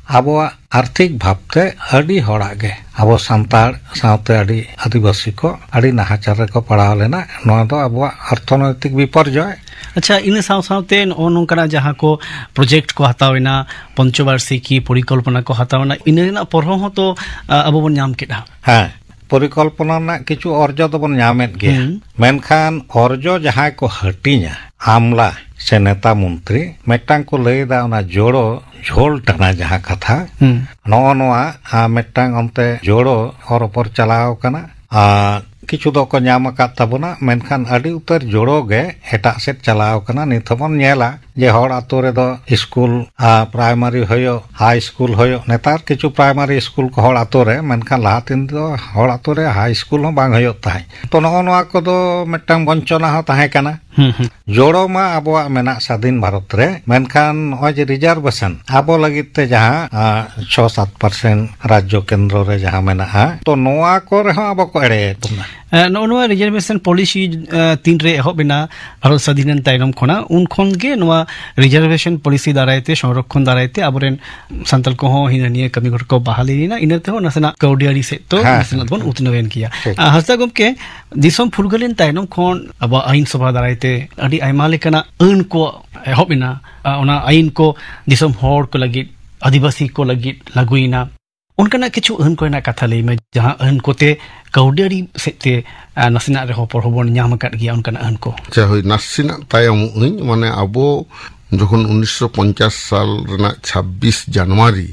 ᱟᱵᱚᱣᱟᱜ ᱟᱨᱛᱷᱤᱠ ᱵᱷᱟᱵᱽᱛᱮ ᱟᱹᱰᱤ ᱦᱚᱲᱟᱜ ᱜᱮ, ᱟᱵᱚ ᱥᱟᱱᱛᱟᱲ ᱥᱟᱶᱛᱮ ᱟᱹᱰᱤ ᱟᱹᱫᱤᱵᱟᱹᱥᱤ ᱠᱚ ᱟᱹᱰᱤ ᱱᱟᱦᱟᱪᱟᱨ ᱨᱮᱠᱚ ᱯᱟᱲᱟᱣ ᱞᱮᱱᱟ᱾ ᱱᱚᱣᱟ ᱫᱚ ᱟᱵᱚᱣᱟᱜ ᱚᱨᱛᱷᱚᱱᱳᱭᱛᱤᱠ ᱵᱤᱯᱚᱨᱡᱚᱭ᱾ ᱟᱪᱪᱷᱟ, ᱤᱱᱟᱹ ᱥᱟᱶ ᱥᱟᱶᱛᱮ ᱱᱚᱜᱼᱚ ᱱᱚᱝᱠᱟᱱᱟᱜ ᱡᱟᱦᱟᱸ ᱠᱚ ᱯᱨᱚᱡᱮᱠᱴ ᱠᱚ ᱦᱟᱛᱟᱣ ᱮᱱᱟ, ᱯᱚᱧᱪᱚᱵᱟᱨᱥᱤᱠᱤ ᱯᱚᱨᱤᱠᱚᱞᱯᱚᱱᱟ ᱠᱚ ᱦᱟᱛᱟᱣ ᱮᱱᱟ, ᱤᱱᱟᱹ ᱨᱮᱱᱟᱜ ᱯᱚᱨᱦᱚᱸ ᱦᱚᱸᱛᱚ, ᱟ, ᱟᱵᱚ ᱵᱚᱱ ᱧᱟᱢ ᱠᱮᱫᱼᱟ᱾ ᱦᱮᱸ, ᱯᱚᱨᱤᱠᱚᱞᱯᱚᱱᱟ ᱨᱮᱱᱟᱜ ᱠᱤᱪᱷᱩ ᱚᱨᱡᱚ ᱫᱚᱵᱚᱱ ᱧᱟᱢᱮᱫ ᱜᱮᱭᱟ᱾ ᱦᱩᱸ᱾ ᱢᱮᱱᱠᱷᱟᱱ ᱚᱨᱡᱚ ᱡᱟᱦᱟᱸᱭ ᱠᱚ ᱦᱟᱹᱴᱤᱧᱟ, ᱟᱢᱞᱟ ᱥᱮ ᱱᱮᱛᱟ ᱢᱚᱱᱛᱨᱤ, ᱢᱤᱫᱴᱟᱝ ᱠᱚ ᱞᱟᱹᱭ ᱮᱫᱟ ᱚᱱᱟ ᱡᱳᱲᱳ ᱡᱷᱳᱞ ᱴᱟᱱᱟ ᱡᱟᱦᱟᱸ ᱠᱟᱛᱷᱟ, ᱦᱩᱸ᱾ ᱱᱚᱜᱼᱚ ᱱᱚᱣᱟ, ᱟ, ᱢᱤᱫᱴᱟᱝ ᱚᱱᱛᱮ ᱡᱳᱲᱳ ᱚᱨ ᱚᱯᱚᱨ ᱪᱟᱞᱟᱣ ᱠᱟᱱᱟ᱾ ᱟᱨ ᱠᱤᱪᱷᱩ ᱫᱚᱠᱚ ᱧᱟᱢ ᱟᱠᱟᱫ ᱛᱟᱵᱚᱱᱟ, ᱢᱮᱱᱠᱷᱟᱱ ᱟᱹᱰᱤ ᱩᱛᱟᱹᱨ ᱡᱳᱲᱳ ᱜᱮ ᱮᱴᱟᱜ ᱥᱮᱫ ᱪᱟᱞᱟᱣ ᱠᱟᱱᱟ᱾ ᱱᱤᱛ ᱦᱚᱸᱵᱚᱱ ᱧᱮᱞᱟ ᱡᱮ ᱦᱚᱲ ᱟᱛᱳ ᱨᱮᱫᱚ ᱥᱠᱩᱞ, ᱟ, ᱯᱨᱟᱭᱢᱟᱨᱤ ᱦᱩᱭᱩᱜ, ᱦᱟᱭ ᱥᱠᱩᱞ ᱦᱩᱭᱩᱜ, ᱱᱮᱛᱟᱨ ᱠᱤᱪᱷᱩ ᱯᱨᱟᱭᱢᱟᱨᱤ ᱥᱠᱩᱞ ᱠᱚ ᱦᱚᱲ ᱟᱛᱳ ᱨᱮ, ᱢᱮᱱᱠᱷᱟᱱ ᱞᱟᱦᱟ ᱛᱮᱱ ᱫᱚ ᱦᱚᱲ ᱟᱛᱳ ᱨᱮ ᱦᱟᱭ ᱥᱠᱩᱞ ᱦᱚᱸ ᱵᱟᱝ ᱦᱩᱭᱩᱜ ᱛᱟᱦᱮᱸᱫ᱾ ᱛᱚ, ᱱᱚᱜᱼᱚ ᱱᱚᱣᱟ ᱠᱚᱫᱚ ᱢᱤᱫᱴᱟᱝ ᱵᱚᱧᱪᱚᱱᱟ ᱦᱚᱸ ᱛᱟᱦᱮᱸ ᱠᱟᱱᱟ᱾ ᱦᱩᱸ, ᱦᱩᱸ᱾ ᱡᱳᱲᱳ ᱢᱟ ᱟᱵᱚᱣᱟᱜ ᱢᱮᱱᱟᱜ ᱥᱟᱫᱷᱤᱱ ᱵᱷᱟᱨᱚᱛ ᱨᱮ, ᱢᱮᱱᱠᱷᱟᱱ ᱱᱚᱜᱼᱚᱭ ᱡᱮ ᱨᱤᱡᱟᱨᱵᱷᱮᱥᱚᱱ ᱟᱵᱚ ᱞᱟᱹᱜᱤᱫ ᱛᱮ ᱡᱟᱦᱟᱸ, ᱟ, ᱪᱷᱚ ᱥᱟᱛ ᱯᱟᱨᱥᱮᱱᱴ ᱨᱟᱡᱽᱡᱚ ᱠᱮᱱᱫᱨᱚ ᱨᱮ ᱡᱟᱦᱟᱸ ᱢᱮᱱᱟᱜᱼᱟ, ᱛᱚ, ᱱᱚᱣᱟ ᱠᱚᱨᱮ ᱦᱚᱸ ᱟᱵᱚ ᱠᱚ ᱮᱲᱮᱭᱮᱫ ᱵᱚᱱᱟ᱾ ᱱᱚᱜᱼᱚ ᱱᱚᱣᱟ ᱨᱤᱡᱟᱨᱵᱷᱮᱥᱚᱱ ᱯᱚᱞᱤᱥᱤ ᱛᱤᱱᱨᱮ ᱮᱦᱚᱵ ᱮᱱᱟ ᱵᱷᱟᱨᱚᱛ ᱥᱟᱫᱷᱤᱱᱮᱱ ᱛᱟᱭᱱᱚᱢ ᱠᱷᱚᱱᱟᱜ, ᱩᱱ ᱠᱷᱚᱱ ᱜᱮ ᱱᱚᱣᱟ ᱨᱤᱡᱟᱨᱵᱷᱮᱥᱚᱱ ᱯᱚᱞᱤᱥᱤ ᱫᱟᱨᱟᱭ ᱛᱮ, ᱥᱚᱝᱨᱚᱠᱷᱚᱱ ᱫᱟᱨᱟᱭ ᱛᱮ ᱟᱵᱚᱨᱮᱱ ᱥᱟᱱᱛᱟᱲ ᱠᱚᱦᱚᱸ ᱦᱤᱱᱟᱹ ᱱᱤᱭᱟᱹ ᱠᱟᱹᱢᱤ ᱠᱚᱨᱮ ᱠᱚ ᱵᱟᱦᱟᱞ ᱮᱱᱟ᱾ ᱤᱱᱟᱹ ᱛᱮᱦᱚᱸ ᱱᱟᱥᱮᱱᱟᱜ ᱠᱟᱹᱣᱰᱤ ᱟᱹᱨᱤ ᱥᱮᱫ ᱫᱚ ᱦᱮᱸ, ᱱᱟᱥᱮᱱᱟᱜ ᱦᱮᱸ, ᱵᱚᱱ ᱦᱮᱸ᱾ ᱩᱛᱱᱟᱹᱣ ᱮᱱ ᱜᱮᱭᱟ᱾ ᱴᱷᱤᱠ᱾ ᱟᱨ ᱦᱟᱸᱥᱫᱟ ᱜᱚᱢᱠᱮ, ᱫᱤᱥᱚᱢ ᱯᱷᱩᱨᱜᱟᱹᱞᱮᱱ ᱛᱟᱭᱱᱚᱢ ᱠᱷᱚᱱ ᱟᱵᱚᱣᱟᱜ ᱟᱹᱭᱤᱱ ᱥᱚᱵᱷᱟ ᱫᱟᱨᱟᱭ ᱛᱮ ᱟᱹᱰᱤ ᱟᱭᱢᱟ ᱞᱮᱠᱟᱱᱟᱜ ᱟᱹᱱ ᱠᱚ ᱮᱦᱚᱵ ᱮᱱᱟ᱾ ᱟᱨ ᱚᱱᱟ ᱟᱹᱭᱤᱱ ᱠᱚ ᱫᱤᱥᱚᱢ ᱦᱚᱲ ᱠᱚ ᱞᱟᱹᱜᱤᱫ, ᱟᱹᱫᱤᱵᱟᱹᱥᱤ ᱠᱚ ᱞᱟᱹᱜᱤᱫ ᱞᱟᱹᱜᱩᱭᱮᱱᱟ᱾ ᱚᱱᱠᱟᱱᱟᱜ ᱠᱤᱪᱷᱩ ᱟᱹᱱ ᱠᱚᱨᱮᱱᱟᱜ ᱠᱟᱛᱷᱟ ᱞᱟᱹᱭ ᱢᱮ, ᱡᱟᱦᱟᱸ ᱟᱹᱱ ᱠᱚᱛᱮ ᱠᱟᱹᱣᱰᱤ ᱟᱹᱨᱤ ᱥᱮᱫ ᱛᱮ, ᱟᱨ ᱱᱟᱥᱮᱱᱟᱜ ᱨᱮᱦᱚᱸ ᱯᱚᱨᱦᱚ ᱵᱚᱱ ᱧᱟᱢ ᱟᱠᱟᱫ ᱜᱮᱭᱟ ᱚᱱᱠᱟᱱᱟᱜ ᱟᱹᱱ ᱠᱚ᱾ ᱟᱪᱪᱷᱟ, ᱦᱳᱭ, ᱱᱟᱥᱮᱱᱟᱜ ᱛᱟᱭᱚᱢᱚᱜ ᱟᱹᱧ᱾ ᱢᱟᱱᱮ, ᱟᱵᱚ ᱡᱚᱠᱷᱚᱱ ᱩᱱᱤᱥᱥᱚ ᱯᱚᱧᱪᱟᱥ ᱥᱟᱞ ᱨᱮᱱᱟᱜ ᱪᱷᱟᱵᱵᱤᱥ ᱡᱟᱱᱩᱣᱟᱨᱤ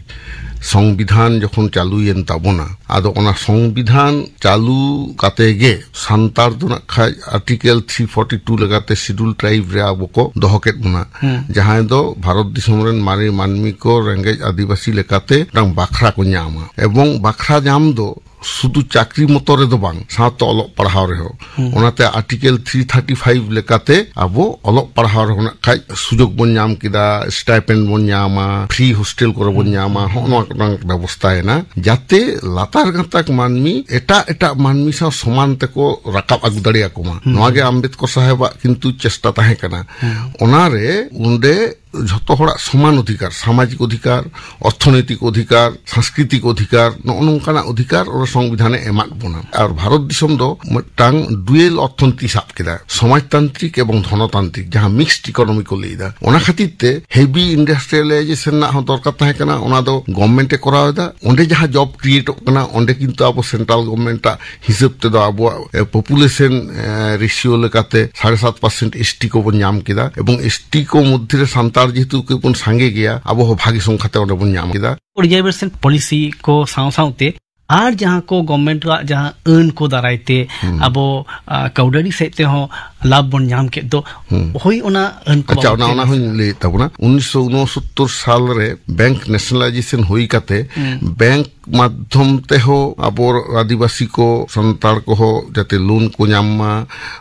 ᱥᱚᱝᱵᱤᱫᱷᱟᱱ ᱡᱚᱠᱷᱚᱱ ᱪᱟᱹᱞᱩᱭᱮᱱ ᱛᱟᱵᱚᱱᱟ, ᱟᱫᱚ ᱚᱱᱟ ᱥᱚᱝᱵᱤᱫᱷᱟᱱ ᱪᱟᱹᱞᱩ ᱠᱟᱛᱮ ᱜᱮ ᱥᱟᱱᱛᱟᱲ ᱫᱚ ᱱᱟᱜ ᱠᱷᱟᱡ ᱟᱨᱴᱤᱠᱮᱞ ᱛᱷᱨᱤ ᱯᱷᱚᱨᱴᱤ ᱴᱩ ᱞᱮᱠᱟᱛᱮ ᱥᱤᱰᱩᱞ ᱴᱨᱟᱭᱤᱵᱽ ᱨᱮ ᱟᱵᱚ ᱠᱚ ᱫᱚᱦᱚ ᱠᱮᱫ ᱵᱚᱱᱟ, ᱦᱩᱸ᱾ ᱡᱟᱦᱟᱸᱭ ᱫᱚ ᱵᱷᱟᱨᱚᱛ ᱫᱤᱥᱚᱢ ᱨᱮᱱ ᱢᱟᱨᱮ ᱢᱟᱹᱱᱢᱤ ᱠᱚ ᱨᱮᱸᱜᱮᱡ ᱟᱹᱫᱤᱵᱟᱹᱥᱤ ᱞᱮᱠᱟᱛᱮ ᱢᱤᱫᱴᱟᱝ ᱵᱟᱠᱷᱨᱟ ᱠᱚ ᱧᱟᱢᱟ᱾ ᱮᱵᱚᱝ ᱵᱟᱠᱷᱨᱟ ᱧᱟᱢ ᱫᱚ ᱥᱩᱫᱷᱩ ᱪᱟᱹᱠᱨᱤ ᱢᱚᱛᱚ ᱨᱮᱫᱚ ᱵᱟᱝ, ᱥᱟᱶᱛᱮ ᱚᱞᱚᱜ ᱯᱟᱲᱦᱟᱣ ᱨᱮᱦᱚᱸ᱾ ᱦᱩᱸ᱾ ᱚᱱᱟᱛᱮ ᱟᱨᱴᱤᱠᱮᱞ ᱛᱷᱨᱤ ᱛᱷᱟᱨᱴᱤ ᱯᱷᱟᱭᱤᱵᱷ ᱞᱮᱠᱟᱛᱮ ᱟᱵᱚ ᱚᱞᱚᱜ ᱯᱟᱲᱦᱟᱣ ᱨᱮᱦᱚᱸ ᱱᱟᱜ ᱠᱷᱟᱡ ᱥᱩᱡᱳᱜᱽ ᱵᱚᱱ ᱧᱟᱢ ᱠᱮᱫᱟ, ᱥᱴᱟᱭᱯᱮᱱᱰ ᱵᱚᱱ ᱧᱟᱢᱟ, ᱯᱷᱨᱤ ᱦᱳᱥᱴᱮᱞ ᱠᱚᱨᱮ ᱵᱚᱱ ᱦᱩᱸ᱾ ᱧᱟᱢᱟ, ᱦᱚᱸᱜᱼᱚ ᱱᱚᱣᱟ ᱠᱚᱨᱮᱱᱟᱜ ᱵᱮᱵᱚᱥᱛᱷᱟ ᱮᱱᱟ, ᱡᱟᱛᱮ ᱞᱟᱛᱟᱨ ᱜᱟᱛᱟᱠ ᱢᱟᱹᱱᱢᱤ ᱮᱴᱟᱜ ᱮᱴᱟᱜ ᱢᱟᱹᱱᱢᱤ ᱥᱟᱶ ᱥᱚᱢᱟᱱ ᱛᱮᱠᱚ ᱨᱟᱠᱟᱵ ᱟᱹᱜᱩ ᱫᱟᱲᱮᱭᱟᱠᱚ ᱢᱟ᱾ ᱦᱩᱸ᱾ ᱱᱚᱣᱟ ᱜᱮ ᱟᱢᱵᱮᱫᱠᱚᱨ ᱥᱟᱦᱮᱵᱟᱜ ᱠᱤᱱᱛᱩ ᱪᱮᱥᱴᱟ ᱛᱟᱦᱮᱸ ᱠᱟᱱᱟ᱾ ᱦᱩᱸ᱾ ᱚᱱᱟᱨᱮ ᱚᱸᱰᱮ ᱡᱷᱚᱛᱚ ᱦᱚᱲᱟᱜ ᱥᱚᱢᱟᱱ ᱚᱫᱷᱤᱠᱟᱨ, ᱥᱟᱢᱟᱡᱤᱠ ᱚᱫᱷᱤᱠᱟᱨ, ᱚᱨᱛᱷᱚᱱᱳᱭᱛᱤᱠ ᱚᱫᱷᱤᱠᱟᱨ, ᱥᱟᱝᱥᱠᱨᱤᱛᱤᱠ ᱚᱫᱷᱤᱠᱟᱨ, ᱱᱚᱜᱼᱚ ᱱᱚᱝᱠᱟᱱᱟᱜ ᱚᱫᱷᱤᱠᱟᱨ ᱚᱱᱟ ᱥᱚᱝᱵᱤᱫᱷᱟᱱᱮ ᱮᱢᱟᱫ ᱵᱚᱱᱟ᱾ ᱟᱨ ᱵᱷᱟᱨᱚᱛ ᱫᱤᱥᱚᱢ ᱫᱚ ᱢᱤᱫᱴᱟᱝ ᱰᱩᱭᱮᱞ ᱚᱨᱛᱷᱚᱱᱤᱛᱤ ᱥᱟᱵ ᱠᱮᱫᱟ, ᱥᱚᱢᱟᱡᱽᱛᱟᱱᱛᱨᱤᱠ ᱮᱵᱚᱝ ᱫᱷᱚᱱᱚᱛᱟᱱᱛᱨᱤᱠ, ᱡᱟᱦᱟᱸ ᱢᱤᱠᱥᱰ ᱤᱠᱳᱱᱚᱢᱤ ᱠᱚ ᱞᱟᱹᱭ ᱮᱫᱟ᱾ ᱚᱱᱟ ᱠᱷᱟᱹᱛᱤᱨ ᱛᱮ ᱦᱮᱵᱤ ᱤᱱᱰᱟᱥᱴᱨᱤᱭᱟᱞᱟᱭᱡᱮᱥᱚᱱ ᱨᱮᱱᱟᱜ ᱦᱚᱸ ᱫᱚᱨᱠᱟᱨ ᱛᱟᱦᱮᱸ ᱠᱟᱱᱟ, ᱚᱱᱟ ᱫᱚ ᱜᱚᱵᱷᱢᱮᱱᱴ ᱮ ᱠᱚᱨᱟᱣ ᱮᱫᱟ᱾ ᱚᱸᱰᱮ ᱡᱟᱦᱟᱸ ᱡᱚᱵ ᱠᱨᱤᱭᱮᱴᱚᱜ ᱠᱟᱱᱟ, ᱚᱸᱰᱮ ᱠᱤᱱᱛᱩ ᱟᱵᱚ ᱥᱮᱱᱴᱨᱟᱞ ᱜᱚᱵᱷᱢᱮᱱᱴᱟᱜ ᱦᱤᱥᱟᱹᱵ ᱛᱮᱫᱚ ᱟᱵᱚᱣᱟᱜ, ᱮ, ᱯᱚᱯᱩᱞᱮᱥᱚᱱ, ᱮ, ᱨᱮᱥᱤᱭᱳ ᱞᱮᱠᱟᱛᱮ ᱥᱟᱲᱮ ᱥᱟᱛ ᱯᱟᱨᱥᱮᱱᱴ ᱮᱥᱴᱤ ᱠᱚᱵᱚᱱ ᱧᱟᱢ ᱠᱮᱫᱟ, ᱮᱵᱚᱝ ᱮᱥᱴᱤ ᱠᱚ ᱢᱚᱫᱽᱫᱷᱮ ᱨᱮ ᱥᱟᱱᱛᱟᱲ ᱡᱮᱦᱮᱛᱩ ᱠᱚ ᱵᱚᱱ ᱥᱟᱸᱜᱮ ᱜᱮᱭᱟ, ᱟᱵᱚ ᱦᱚᱸ ᱵᱷᱟᱜᱤ ᱥᱚᱝᱠᱷᱟ ᱛᱮ ᱚᱸᱰᱮ ᱵᱚᱱ ᱧᱟᱢ ᱠᱮᱫᱟ᱾ ᱨᱤᱡᱟᱨᱵᱷᱮᱥᱚᱱ ᱯᱚᱞᱤᱥᱤ ᱠᱚ ᱥᱟᱶ ᱥᱟᱶᱛᱮ ᱟᱨ ᱡᱟᱦᱟᱸ ᱠᱚ ᱜᱚᱵᱷᱢᱮᱱᱴ ᱟᱜ ᱡᱟᱦᱟᱸ ᱟᱹᱱ ᱠᱚ ᱫᱟᱨᱟᱭ ᱛᱮ ᱦᱩᱸ᱾ ᱟᱵᱚ, ᱟ, ᱠᱟᱹᱣᱰᱤ ᱥᱮᱫ ᱛᱮᱦᱚᱸ ᱞᱟᱵᱷ ᱵᱚᱱ ᱧᱟᱢ ᱠᱮᱫ ᱫᱚ, ᱦᱩᱸ᱾ ᱦᱳᱭ, ᱚᱱᱟ ᱟᱹᱱ ᱠᱚ ᱟᱪᱪᱷᱟ, ᱚᱱᱟ, ᱵᱟᱵᱚᱛ ᱛᱮ ᱚᱱᱟ ᱦᱚᱸᱧ ᱞᱟᱹᱭᱮᱫ ᱛᱟᱵᱚᱱᱟ᱾ ᱩᱱᱤᱥᱥᱚ ᱩᱱᱚᱥᱚᱛᱛᱚᱨ ᱥᱟᱞ ᱨᱮ ᱵᱮᱝᱠ ᱱᱮᱥᱱᱟᱞᱟᱭᱡᱮᱥᱚᱱ ᱦᱩᱭ ᱠᱟᱛᱮ ᱦᱩᱸ᱾ ᱵᱮᱝᱠ ᱢᱟᱫᱽᱫᱷᱚᱢ ᱛᱮᱦᱚᱸ ᱟᱵᱚ ᱟᱹᱫᱤᱵᱟᱹᱥᱤ ᱠᱚ, ᱥᱟᱱᱛᱟᱲ ᱠᱚᱦᱚᱸ ᱡᱟᱛᱮ ᱞᱳᱱ ᱠᱚ ᱧᱟᱢ ᱢᱟ,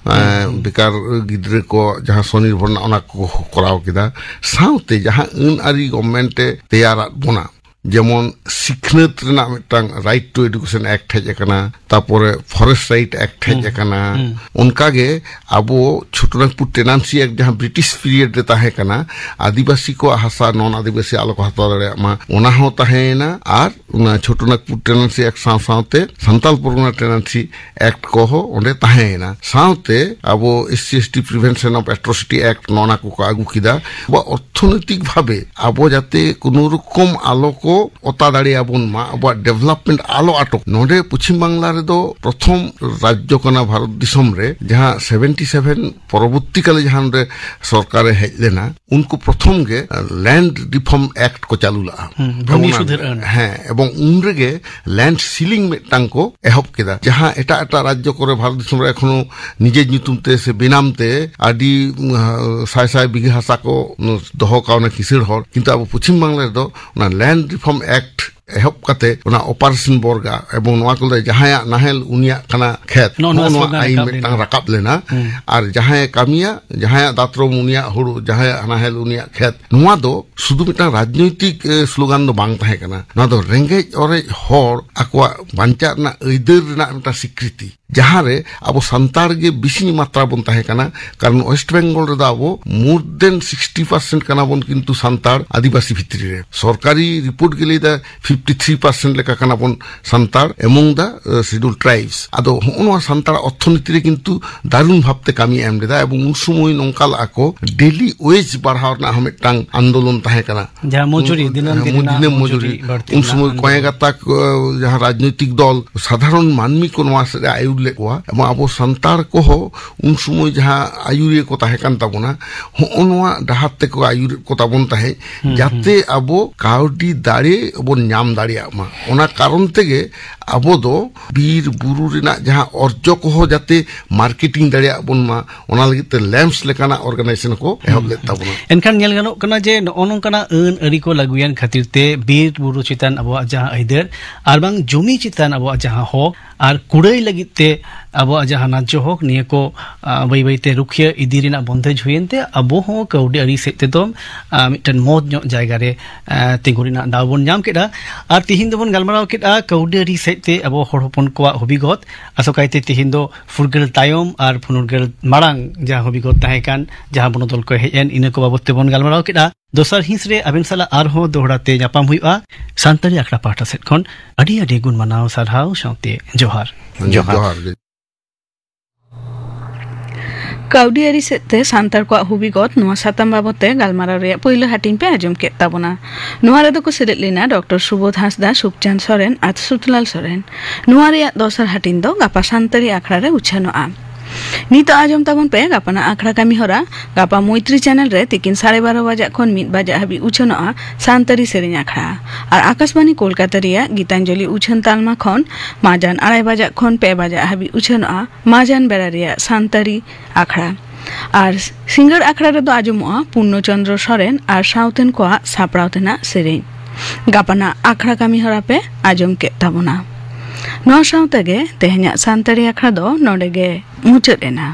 ᱦᱩᱸ, ᱮᱸ, ᱦᱩᱸ᱾ ᱵᱮᱠᱟᱨ ᱜᱤᱫᱽᱨᱟᱹ ᱠᱚ ᱡᱟᱦᱟᱸ ᱥᱚᱱᱤᱨᱵᱷᱚᱨ ᱨᱮᱱᱟᱜ ᱚᱱᱟ ᱠᱚ ᱠᱚᱨᱟᱣ ᱠᱮᱫᱟ᱾ ᱥᱟᱶᱛᱮ ᱡᱟᱦᱟᱸ ᱟᱹᱱ ᱟᱹᱨᱤ ᱜᱚᱵᱷᱢᱮᱱᱴ ᱮ ᱛᱮᱭᱟᱨᱟᱫ ᱵᱚᱱᱟ, ᱡᱮᱢᱚᱱ ᱥᱤᱠᱷᱱᱟᱹᱛ ᱨᱮᱱᱟᱜ ᱢᱤᱫᱴᱟᱝ Right to Education Act ᱦᱮᱡ ᱟᱠᱟᱱᱟ, ᱛᱟᱯᱚᱨᱮ Forest Right Act ᱦᱮᱡ ᱟᱠᱟᱱᱟ᱾ ᱚᱱᱠᱟᱜᱮ ᱟᱵᱚ ᱪᱷᱳᱴᱳ ᱱᱟᱜᱽᱯᱩᱨ Tenancy Act, ᱡᱟᱦᱟᱸ ᱵᱨᱤᱴᱤᱥ ᱯᱤᱨᱤᱭᱚᱰ ᱨᱮ ᱛᱟᱦᱮᱸ ᱠᱟᱱᱟ, ᱟᱹᱫᱤᱵᱟᱹᱥᱤ ᱠᱚᱣᱟᱜ ᱦᱟᱥᱟ ᱱᱚᱱ ᱟᱹᱫᱤᱵᱟᱹᱥᱤ ᱟᱞᱚ ᱠᱚ ᱦᱟᱛᱟᱣ ᱫᱟᱲᱮᱭᱟᱜ ᱢᱟ, ᱚᱱᱟ ᱦᱚᱸ ᱛᱟᱦᱮᱸᱭᱮᱱᱟ᱾ ᱟᱨ ᱚᱱᱟ ᱪᱷᱳᱴᱳ ᱱᱟᱜᱽᱯᱩᱨ Tenancy Act ᱥᱟᱶ ᱥᱟᱶᱛᱮ ᱥᱟᱱᱛᱟᱞ ᱯᱚᱨᱜᱚᱱᱟ Tenancy Act ᱠᱚᱦᱚᱸ ᱚᱸᱰᱮ ᱛᱟᱦᱮᱸᱭᱮᱱᱟ᱾ ᱥᱟᱶᱛᱮ ᱟᱵᱚ S C S T Prevention of Atrocity Act ᱱᱚᱜᱼᱱᱟ ᱠᱚᱠᱚ ᱟᱹᱜᱩ ᱠᱮᱫᱟ᱾ ᱟᱵᱚᱣᱟᱜ ᱚᱨᱛᱷᱚᱱᱳᱭᱛᱤᱠ ᱵᱷᱟᱵᱮ ᱟᱵᱚ ᱡᱟᱛᱮ ᱠᱳᱱᱳ ᱨᱚᱠᱚᱢ ᱟᱞᱚ ᱠᱚ ᱚᱛᱟ ᱫᱟᱲᱮᱭᱟᱵᱚᱱ ᱢᱟ, ᱟᱵᱚᱣᱟᱜ ᱰᱮᱵᱷᱞᱚᱯᱢᱮᱱᱴ ᱟᱞᱚ ᱟᱴᱚᱠ᱾ ᱱᱚᱰᱮ ᱯᱚᱪᱷᱤᱢ ᱵᱟᱝᱞᱟ ᱨᱮᱫᱚ ᱯᱨᱚᱛᱷᱚᱢ ᱨᱟᱡᱽᱡᱚ ᱠᱟᱱᱟ ᱵᱷᱟᱨᱚᱛ ᱫᱤᱥᱚᱢ ᱨᱮ, ᱡᱟᱦᱟᱸ ᱥᱮᱵᱷᱮᱱᱴᱤ ᱥᱮᱵᱷᱮᱱ ᱯᱚᱨᱚᱵᱚᱨᱛᱤ ᱠᱟᱞᱮ ᱡᱟᱦᱟᱸ ᱱᱚᱰᱮ ᱥᱚᱨᱠᱟᱨᱮ ᱦᱮᱡ ᱞᱮᱱᱟ, ᱩᱱᱠᱩ ᱯᱨᱚᱛᱷᱚᱢ ᱜᱮ Land Reform Act ᱠᱚ ᱪᱟᱹᱞᱩ ᱞᱟᱜᱼᱟ᱾ ᱦᱩᱸ, ᱵᱷᱩᱢᱤ ᱮᱵᱚᱝ ᱥᱩᱫᱷᱟᱹᱨ ᱟᱹᱱ᱾ ᱦᱮᱸ, ᱮᱵᱚᱝ ᱩᱱ ᱨᱮᱜᱮ ᱞᱮᱱᱰ ᱥᱤᱞᱤᱝ ᱢᱤᱫᱴᱟᱝ ᱠᱚ ᱮᱦᱚᱵ ᱠᱮᱫᱟ᱾ ᱡᱟᱦᱟᱸ ᱮᱴᱟᱜ ᱮᱴᱟᱜ ᱨᱟᱡᱽᱡᱚ ᱠᱚᱨᱮ ᱵᱷᱟᱨᱚᱛ ᱫᱤᱥᱚᱢ ᱨᱮ ᱮᱠᱷᱚᱱᱳ ᱱᱤᱡᱮ ᱧᱩᱛᱩᱢ ᱛᱮ ᱥᱮ ᱵᱮᱱᱟᱢ ᱛᱮ ᱟᱹᱰᱤ, ᱩᱸ, ᱥᱟᱭ ᱥᱟᱭ ᱵᱤᱜᱷᱟᱹ ᱦᱟᱥᱟ ᱠᱚ ᱫᱚᱦᱚ ᱠᱟᱣᱱᱟ ᱠᱤᱥᱟᱹᱬ ᱦᱚᱲ, ᱠᱤᱱᱛᱩ ᱟᱵᱚ ᱯᱚᱪᱷᱤᱢ ᱵᱟᱝᱞᱟ ᱨᱮᱫᱚ ᱚᱱᱟ Land Reform Act ᱮᱦᱚᱵ ᱠᱟᱛᱮ ᱚᱱᱟ Operation ᱵᱚᱨᱜᱟ ᱮᱵᱚᱝ ᱱᱚᱣᱟ ᱠᱚ ᱞᱟᱹᱭ, ᱡᱟᱦᱟᱸᱭᱟᱜ ᱱᱟᱦᱮᱞ ᱩᱱᱤᱭᱟᱜ ᱠᱟᱱᱟ ᱠᱷᱮᱛ, ᱱᱚᱜᱼᱚ ᱱᱚᱣᱟ ᱱᱚᱜᱼᱚ ᱱᱚᱣᱟ slogan ᱟᱭᱤᱱ ᱨᱟᱠᱟᱵ ᱢᱤᱫᱴᱟᱝ ᱞᱮᱱᱟ᱾ ᱨᱟᱠᱟᱵ ᱞᱮᱱᱟ᱾ ᱦᱩᱸ᱾ ᱟᱨ ᱡᱟᱦᱟᱸᱭᱮ ᱠᱟᱹᱢᱤᱭᱟ, ᱡᱟᱦᱟᱸᱭᱟᱜ ᱫᱟᱛᱨᱚᱢ ᱩᱱᱤᱭᱟᱜ ᱦᱩᱲᱩ, ᱡᱟᱦᱟᱸᱭᱟᱜ ᱱᱟᱦᱮᱞ ᱩᱱᱤᱭᱟᱜ ᱠᱷᱮᱛ, ᱱᱚᱣᱟ ᱫᱚ ᱥᱩᱫᱷᱩ ᱢᱤᱫᱴᱟᱝ ᱨᱟᱡᱽᱱᱳᱭᱛᱤᱠ, ᱮ, ᱥᱞᱳᱜᱟᱱ ᱫᱚ ᱵᱟᱝ ᱛᱟᱦᱮᱸ ᱠᱟᱱᱟ᱾ ᱱᱚᱣᱟ ᱫᱚ ᱨᱮᱸᱜᱮᱡ ᱚᱨᱮᱡ ᱦᱚᱲ ᱟᱠᱚᱣᱟᱜ ᱵᱟᱧᱪᱟᱜ ᱨᱮᱱᱟᱜ ᱟᱹᱭᱫᱟᱹᱨ ᱨᱮᱱᱟᱜ ᱢᱤᱫᱴᱟᱝ ᱥᱤᱠᱨᱤᱛᱤ, ᱡᱟᱦᱟᱸ ᱨᱮ ᱟᱵᱚ ᱥᱟᱱᱛᱟᱲ ᱜᱮ ᱵᱮᱥᱤ ᱢᱟᱛᱨᱟ ᱵᱚᱱ ᱛᱟᱦᱮᱸ ᱠᱟᱱᱟ᱾ ᱠᱟᱨᱚᱱ ᱳᱭᱮᱥᱴ ᱵᱮᱝᱜᱚᱞ ᱨᱮᱫᱚ ᱟᱵᱚ more than sixty percent ᱠᱟᱱᱟ ᱵᱚᱱ ᱠᱤᱱᱛᱩ ᱥᱟᱱᱛᱟᱲ ᱟᱹᱫᱤᱵᱟᱹᱥᱤ ᱵᱷᱤᱛᱨᱤ ᱨᱮ᱾ ᱥᱚᱨᱠᱟᱨᱤ ᱨᱤᱯᱳᱨᱴ ᱜᱮ ᱞᱟᱹᱭ ᱮᱫᱟ fifty three percent ᱞᱮᱠᱟ ᱠᱟᱱᱟ ᱵᱚᱱ Santal among the, uh, Scheduled Tribes᱾ ᱟᱫᱚ ᱦᱚᱸᱜᱼᱚ ᱱᱚᱣᱟ ᱥᱟᱱᱛᱟᱲ ᱚᱨᱛᱷᱚᱱᱤᱛᱤ ᱨᱮ ᱠᱤᱱᱛᱩ ᱫᱟᱨᱩᱱ ᱵᱷᱟᱵᱽᱛᱮ ᱠᱟᱹᱢᱤ ᱮᱢ ᱞᱮᱫᱟ, ᱮᱵᱚᱝ ᱩᱱ ᱥᱚᱢᱚᱭ ᱱᱚᱝᱠᱟ ᱞᱟᱜᱼᱟ ᱠᱚ, ᱰᱮᱞᱤ ᱣᱮᱡᱽ ᱵᱟᱲᱦᱟᱣ ᱨᱮᱱᱟᱜ ᱦᱚᱸ ᱢᱤᱫᱴᱟᱝ ᱟᱱᱫᱳᱞᱚᱱ ᱛᱟᱦᱮᱸ ᱠᱟᱱᱟ᱾ ᱡᱟᱦᱟᱸ ᱢᱚᱡᱩᱨᱤ, ᱩᱱ-, ᱫᱤᱱᱟᱹᱢ ᱦᱮᱸ, ᱫᱤᱱ ᱨᱮᱱᱟᱜ ᱫᱤᱱᱟᱹᱢ ᱢᱚᱡᱩᱨᱤ ᱢᱚᱡᱩᱨᱤ᱾ ᱵᱟᱹᱲᱛᱤ ᱩᱱ ᱨᱮᱱᱟᱜ ᱥᱚᱢᱚᱭ ᱟᱱᱫᱳᱞᱚᱱ᱾ ᱠᱚᱭᱮ ᱜᱟᱛᱟᱠ, ᱟᱸ, ᱡᱟᱦᱟᱸ ᱨᱟᱡᱽᱱᱳᱭᱛᱤᱠ ᱫᱚᱞ ᱥᱟᱫᱷᱟᱨᱚᱱ ᱢᱟᱹᱱᱢᱤ ᱠᱚ ᱱᱚᱣᱟ ᱥᱮᱫ ᱨᱮ ᱟᱹᱭᱩᱨ ᱞᱮᱫ ᱠᱚᱣᱟ᱾ ᱮᱵᱚᱝ ᱟᱵᱚ ᱥᱟᱱᱛᱟᱲ ᱠᱚᱦᱚᱸ ᱩᱱ ᱥᱚᱢᱚᱭ ᱡᱟᱦᱟᱸ ᱟᱹᱭᱩᱨᱤᱭᱟᱹ ᱠᱚ ᱛᱟᱦᱮᱸ ᱠᱟᱱ ᱛᱟᱵᱚᱱᱟ, ᱦᱚᱸᱜᱼᱚ ᱱᱚᱣᱟ ᱰᱟᱦᱟᱨ ᱛᱮᱠᱚ ᱟᱹᱭᱩᱨᱮᱫ ᱠᱚ ᱛᱟᱵᱚᱱ ᱛᱟᱦᱮᱸᱫ, ᱦᱩᱸ, ᱡᱟᱛᱮ ᱦᱩᱸ᱾ ᱟᱵᱚ ᱠᱟᱹᱣᱰᱤ ᱫᱟᱲᱮ ᱵᱚᱱ ᱧᱟᱢ ᱫᱟᱲᱮᱭᱟᱜ ᱢᱟ᱾ ᱚᱱᱟ ᱠᱟᱨᱚᱱ ᱛᱮᱜᱮ ᱟᱵᱚ ᱫᱚ ᱵᱤᱨ ᱵᱩᱨᱩ ᱨᱮᱱᱟᱜ ᱡᱟᱦᱟᱸ ᱚᱨᱡᱚ ᱠᱚᱦᱚᱸ ᱡᱟᱛᱮ ᱢᱟᱨᱠᱮᱴᱤᱝ ᱫᱟᱲᱮᱭᱟᱜ ᱵᱚᱱ ᱢᱟ, ᱚᱱᱟ ᱞᱟᱹᱜᱤᱫ ᱛᱮ ᱞᱮᱢᱯᱥ ᱞᱮᱠᱟᱱᱟᱜ ᱚᱨᱜᱟᱱᱟᱭᱡᱮᱥᱚᱱ ᱠᱚ ᱮᱦᱚᱵ ᱦᱩᱸ, ᱞᱮᱫ ᱦᱩᱸ᱾ ᱛᱟᱵᱚᱱᱟ᱾ ᱮᱱᱠᱷᱟᱱ ᱧᱮᱞ ᱜᱟᱱᱚᱜ ᱠᱟᱱᱟ ᱡᱮ ᱱᱚᱜᱼᱚ ᱱᱚᱝᱠᱟᱱᱟᱜ ᱟᱹᱱ ᱟᱹᱨᱤ ᱠᱚ ᱞᱟᱹᱜᱩᱭᱮᱱ ᱠᱷᱟᱹᱛᱤᱨ ᱛᱮ ᱵᱤᱨ ᱵᱩᱨᱩ ᱪᱮᱛᱟᱱ ᱟᱵᱚᱣᱟᱜ ᱡᱟᱦᱟᱸ ᱟᱹᱭᱫᱟᱹᱨ ᱟᱨ ᱵᱟᱝ ᱡᱚᱢᱤ ᱪᱮᱛᱟᱱ ᱟᱵᱚᱣᱟᱜ ᱡᱟᱦᱟᱸ ᱦᱚᱠ ᱟᱨ ᱠᱩᱲᱟᱹᱭ ᱞᱟᱹᱜᱤᱫ ᱛᱮ ᱟᱵᱚᱣᱟᱜ ᱡᱟᱦᱟᱸ ᱱᱟᱡᱽᱡᱚ ᱦᱚᱠ, ᱱᱤᱭᱟᱹ ᱠᱚ, ᱟ, ᱵᱟᱹᱭ ᱵᱟᱹᱭ ᱛᱮ ᱨᱩᱠᱷᱤᱭᱟᱹ ᱤᱫᱤ ᱨᱮᱱᱟᱜ ᱵᱚᱱᱫᱮᱡᱽ ᱦᱩᱭᱮᱱ ᱛᱮ, ᱟᱵᱚ ᱦᱚᱸ ᱠᱟᱹᱣᱰᱤ ᱟᱹᱨᱤ ᱥᱮᱫ ᱛᱮᱫᱚ, ᱟ, ᱢᱤᱫᱴᱮᱱ ᱢᱚᱡᱽ ᱧᱚᱜ ᱡᱟᱭᱜᱟ ᱨᱮ, ᱟ, ᱛᱤᱸᱜᱩ ᱨᱮᱱᱟᱜ ᱫᱟᱣ ᱵᱚᱱ ᱧᱟᱢ ᱠᱮᱫᱟ᱾ ᱟᱨ ᱛᱤᱦᱤᱧ ᱫᱚᱵᱚᱱ ᱜᱟᱞᱢᱟᱨᱟᱣ ᱠᱮᱫᱟ ᱠᱟᱹᱣᱰᱤ ᱟᱹᱨᱤ ᱥᱮᱫ ᱛᱮ ᱟᱵᱚ ᱦᱚᱲ ᱦᱚᱯᱚᱱ ᱠᱚᱣᱟᱜ ᱦᱚᱵᱤᱜᱚᱛ, ᱟᱥᱚᱠᱟᱭᱛᱮ ᱛᱤᱦᱤᱧ ᱫᱚ ᱯᱷᱩᱨᱜᱟᱹᱞ ᱛᱟᱭᱚᱢ ᱟᱨ ᱯᱷᱩᱨᱜᱟᱹᱞ ᱢᱟᱲᱟᱝ ᱡᱟᱦᱟᱸ ᱦᱚᱵᱤᱜᱚᱛ ᱛᱟᱦᱮᱸ ᱠᱟᱱ, ᱡᱟᱦᱟᱸ ᱵᱚᱱᱚᱫᱚᱞ ᱠᱚ ᱦᱮᱡ ᱮᱱ, ᱤᱱᱟᱹ ᱠᱚ ᱵᱟᱵᱚᱛ ᱛᱮᱵᱚᱱ ᱜᱟᱞᱢᱟᱨᱟᱣ ᱠᱮᱫᱟ᱾ ᱫᱚᱥᱟᱨ ᱦᱤᱸᱥ ᱨᱮ ᱟᱵᱮᱱ ᱥᱟᱞᱟᱜ ᱟᱨᱦᱚᱸ ᱫᱚᱦᱲᱟ ᱛᱮ ᱧᱟᱯᱟᱢ ᱦᱩᱭᱩᱜᱼᱟ᱾ ᱥᱟᱱᱛᱟᱲᱤ ᱟᱠᱷᱲᱟ ᱯᱟᱦᱴᱟ ᱥᱮᱫ ᱠᱷᱚᱱ ᱟᱹᱰᱤ ᱟᱹᱰᱤ ᱜᱩᱱ ᱢᱟᱱᱟᱣ ᱥᱟᱨᱦᱟᱣ ᱥᱟᱶᱛᱮ ᱡᱚᱦᱟᱨ᱾ ᱡᱚᱦᱟᱨ᱾ ᱡᱚᱦᱟᱨ ᱜᱮ᱾ ᱠᱟᱹᱣᱰᱤ ᱟᱹᱨᱤ ᱥᱮᱫ ᱛᱮ ᱥᱟᱱᱛᱟᱲ ᱠᱚᱣᱟᱜ ᱦᱚᱵᱤᱜᱚᱛ, ᱱᱚᱣᱟ ᱥᱟᱛᱟᱢ ᱵᱟᱵᱚᱛ ᱛᱮ ᱜᱟᱞᱢᱟᱨᱟᱣ ᱨᱮᱭᱟᱜ ᱯᱩᱭᱞᱩ ᱦᱟᱹᱴᱤᱧ ᱯᱮ ᱟᱸᱡᱚᱢ ᱠᱮᱫ ᱛᱟᱵᱚᱱᱟ᱾ ᱱᱚᱣᱟ ᱨᱮᱫᱚ ᱠᱚ ᱥᱮᱞᱮᱫ ᱞᱮᱱᱟ ᱰᱚᱠᱴᱚᱨ ᱥᱩᱵᱳᱫᱷ ᱦᱟᱸᱥᱫᱟ, ᱥᱩᱠᱪᱟᱸᱫᱽ ᱥᱚᱨᱮᱱ ᱟᱨ ᱥᱩᱛᱞᱟᱞ ᱥᱚᱨᱮᱱ᱾ ᱱᱚᱣᱟ ᱨᱮᱭᱟᱜ ᱫᱚᱥᱟᱨ ᱦᱟᱹᱴᱤᱧ ᱫᱚ ᱜᱟᱯᱟ ᱥᱟᱱᱛᱟᱲᱤ ᱟᱠᱷᱲᱟ ᱨᱮ ᱩᱪᱷᱟᱹᱱᱚᱜᱼᱟ᱾ ᱱᱤᱛᱚᱜ ᱟᱸᱡᱚᱢ ᱛᱟᱵᱚᱱ ᱯᱮ ᱜᱟᱯᱟᱱᱟᱜ ᱟᱠᱷᱲᱟ ᱠᱟᱹᱢᱤ ᱦᱚᱨᱟ᱾ ᱜᱟᱯᱟ ᱢᱳᱭᱛᱨᱤ ᱪᱮᱱᱮᱞ ᱨᱮ ᱛᱤᱠᱤᱱ ᱥᱟᱲᱮ ᱵᱟᱨᱚ ᱵᱟᱡᱟᱜ ᱠᱷᱚᱱ ᱢᱤᱫ ᱵᱟᱡᱟᱜ ᱦᱟᱹᱵᱤᱡ ᱩᱪᱷᱟᱹᱱᱚᱜᱼᱟ ᱥᱟᱱᱛᱟᱲᱤ ᱥᱮᱨᱮᱧ ᱟᱠᱷᱲᱟ᱾ ᱟᱨ ᱟᱠᱟᱥᱵᱟᱱᱤ ᱠᱳᱞᱠᱟᱛᱟ ᱨᱮᱭᱟᱜ ᱜᱤᱛᱟᱧᱡᱚᱞᱤ ᱩᱪᱷᱟᱹᱱ ᱛᱟᱞᱢᱟ ᱠᱷᱚᱱ ᱢᱟᱡᱟᱱ ᱟᱲᱟᱭ ᱵᱟᱡᱟᱜ ᱠᱷᱚᱱ ᱯᱮ ᱵᱟᱡᱟᱜ ᱦᱟᱹᱵᱤᱡ ᱩᱪᱷᱟᱹᱱᱚᱜᱼᱟ ᱢᱟᱡᱟᱱ ᱵᱮᱲᱟ ᱨᱮᱭᱟᱜ ᱥᱟᱱᱛᱟᱲᱤ ᱟᱠᱷᱲᱟ᱾ ᱟᱨ ᱥᱤᱸᱜᱟᱹᱲ ᱟᱠᱷᱲᱟ ᱨᱮᱫᱚ ᱟᱸᱡᱚᱢᱚᱜᱼᱟ ᱯᱩᱨᱱᱚ ᱪᱚᱸᱫᱽᱨᱚ ᱥᱚᱨᱮᱱ ᱟᱨ ᱥᱟᱶᱛᱮᱱ ᱠᱚᱣᱟᱜ ᱥᱟᱯᱲᱟᱣ ᱛᱮᱱᱟᱜ ᱥᱮᱨᱮᱧ᱾ ᱜᱟᱯᱟᱱᱟᱜ ᱟᱠᱷᱲᱟ ᱠᱟᱹᱢᱤ ᱦᱚᱨᱟ ᱯᱮ ᱟᱸᱡᱚᱢ ᱠᱮᱫ ᱛᱟᱵᱚᱱᱟ᱾ ᱱᱚᱣᱟ ᱥᱟᱶ ᱛᱮᱜᱮ ᱛᱮᱦᱮᱧᱟᱜ ᱥᱟᱱᱛᱟᱲᱤ ᱟᱠᱷᱲᱟ ᱫᱚ ᱱᱚᱰᱮ ᱜᱮ ᱢᱩᱪᱟᱹᱫ ᱮᱱᱟ᱾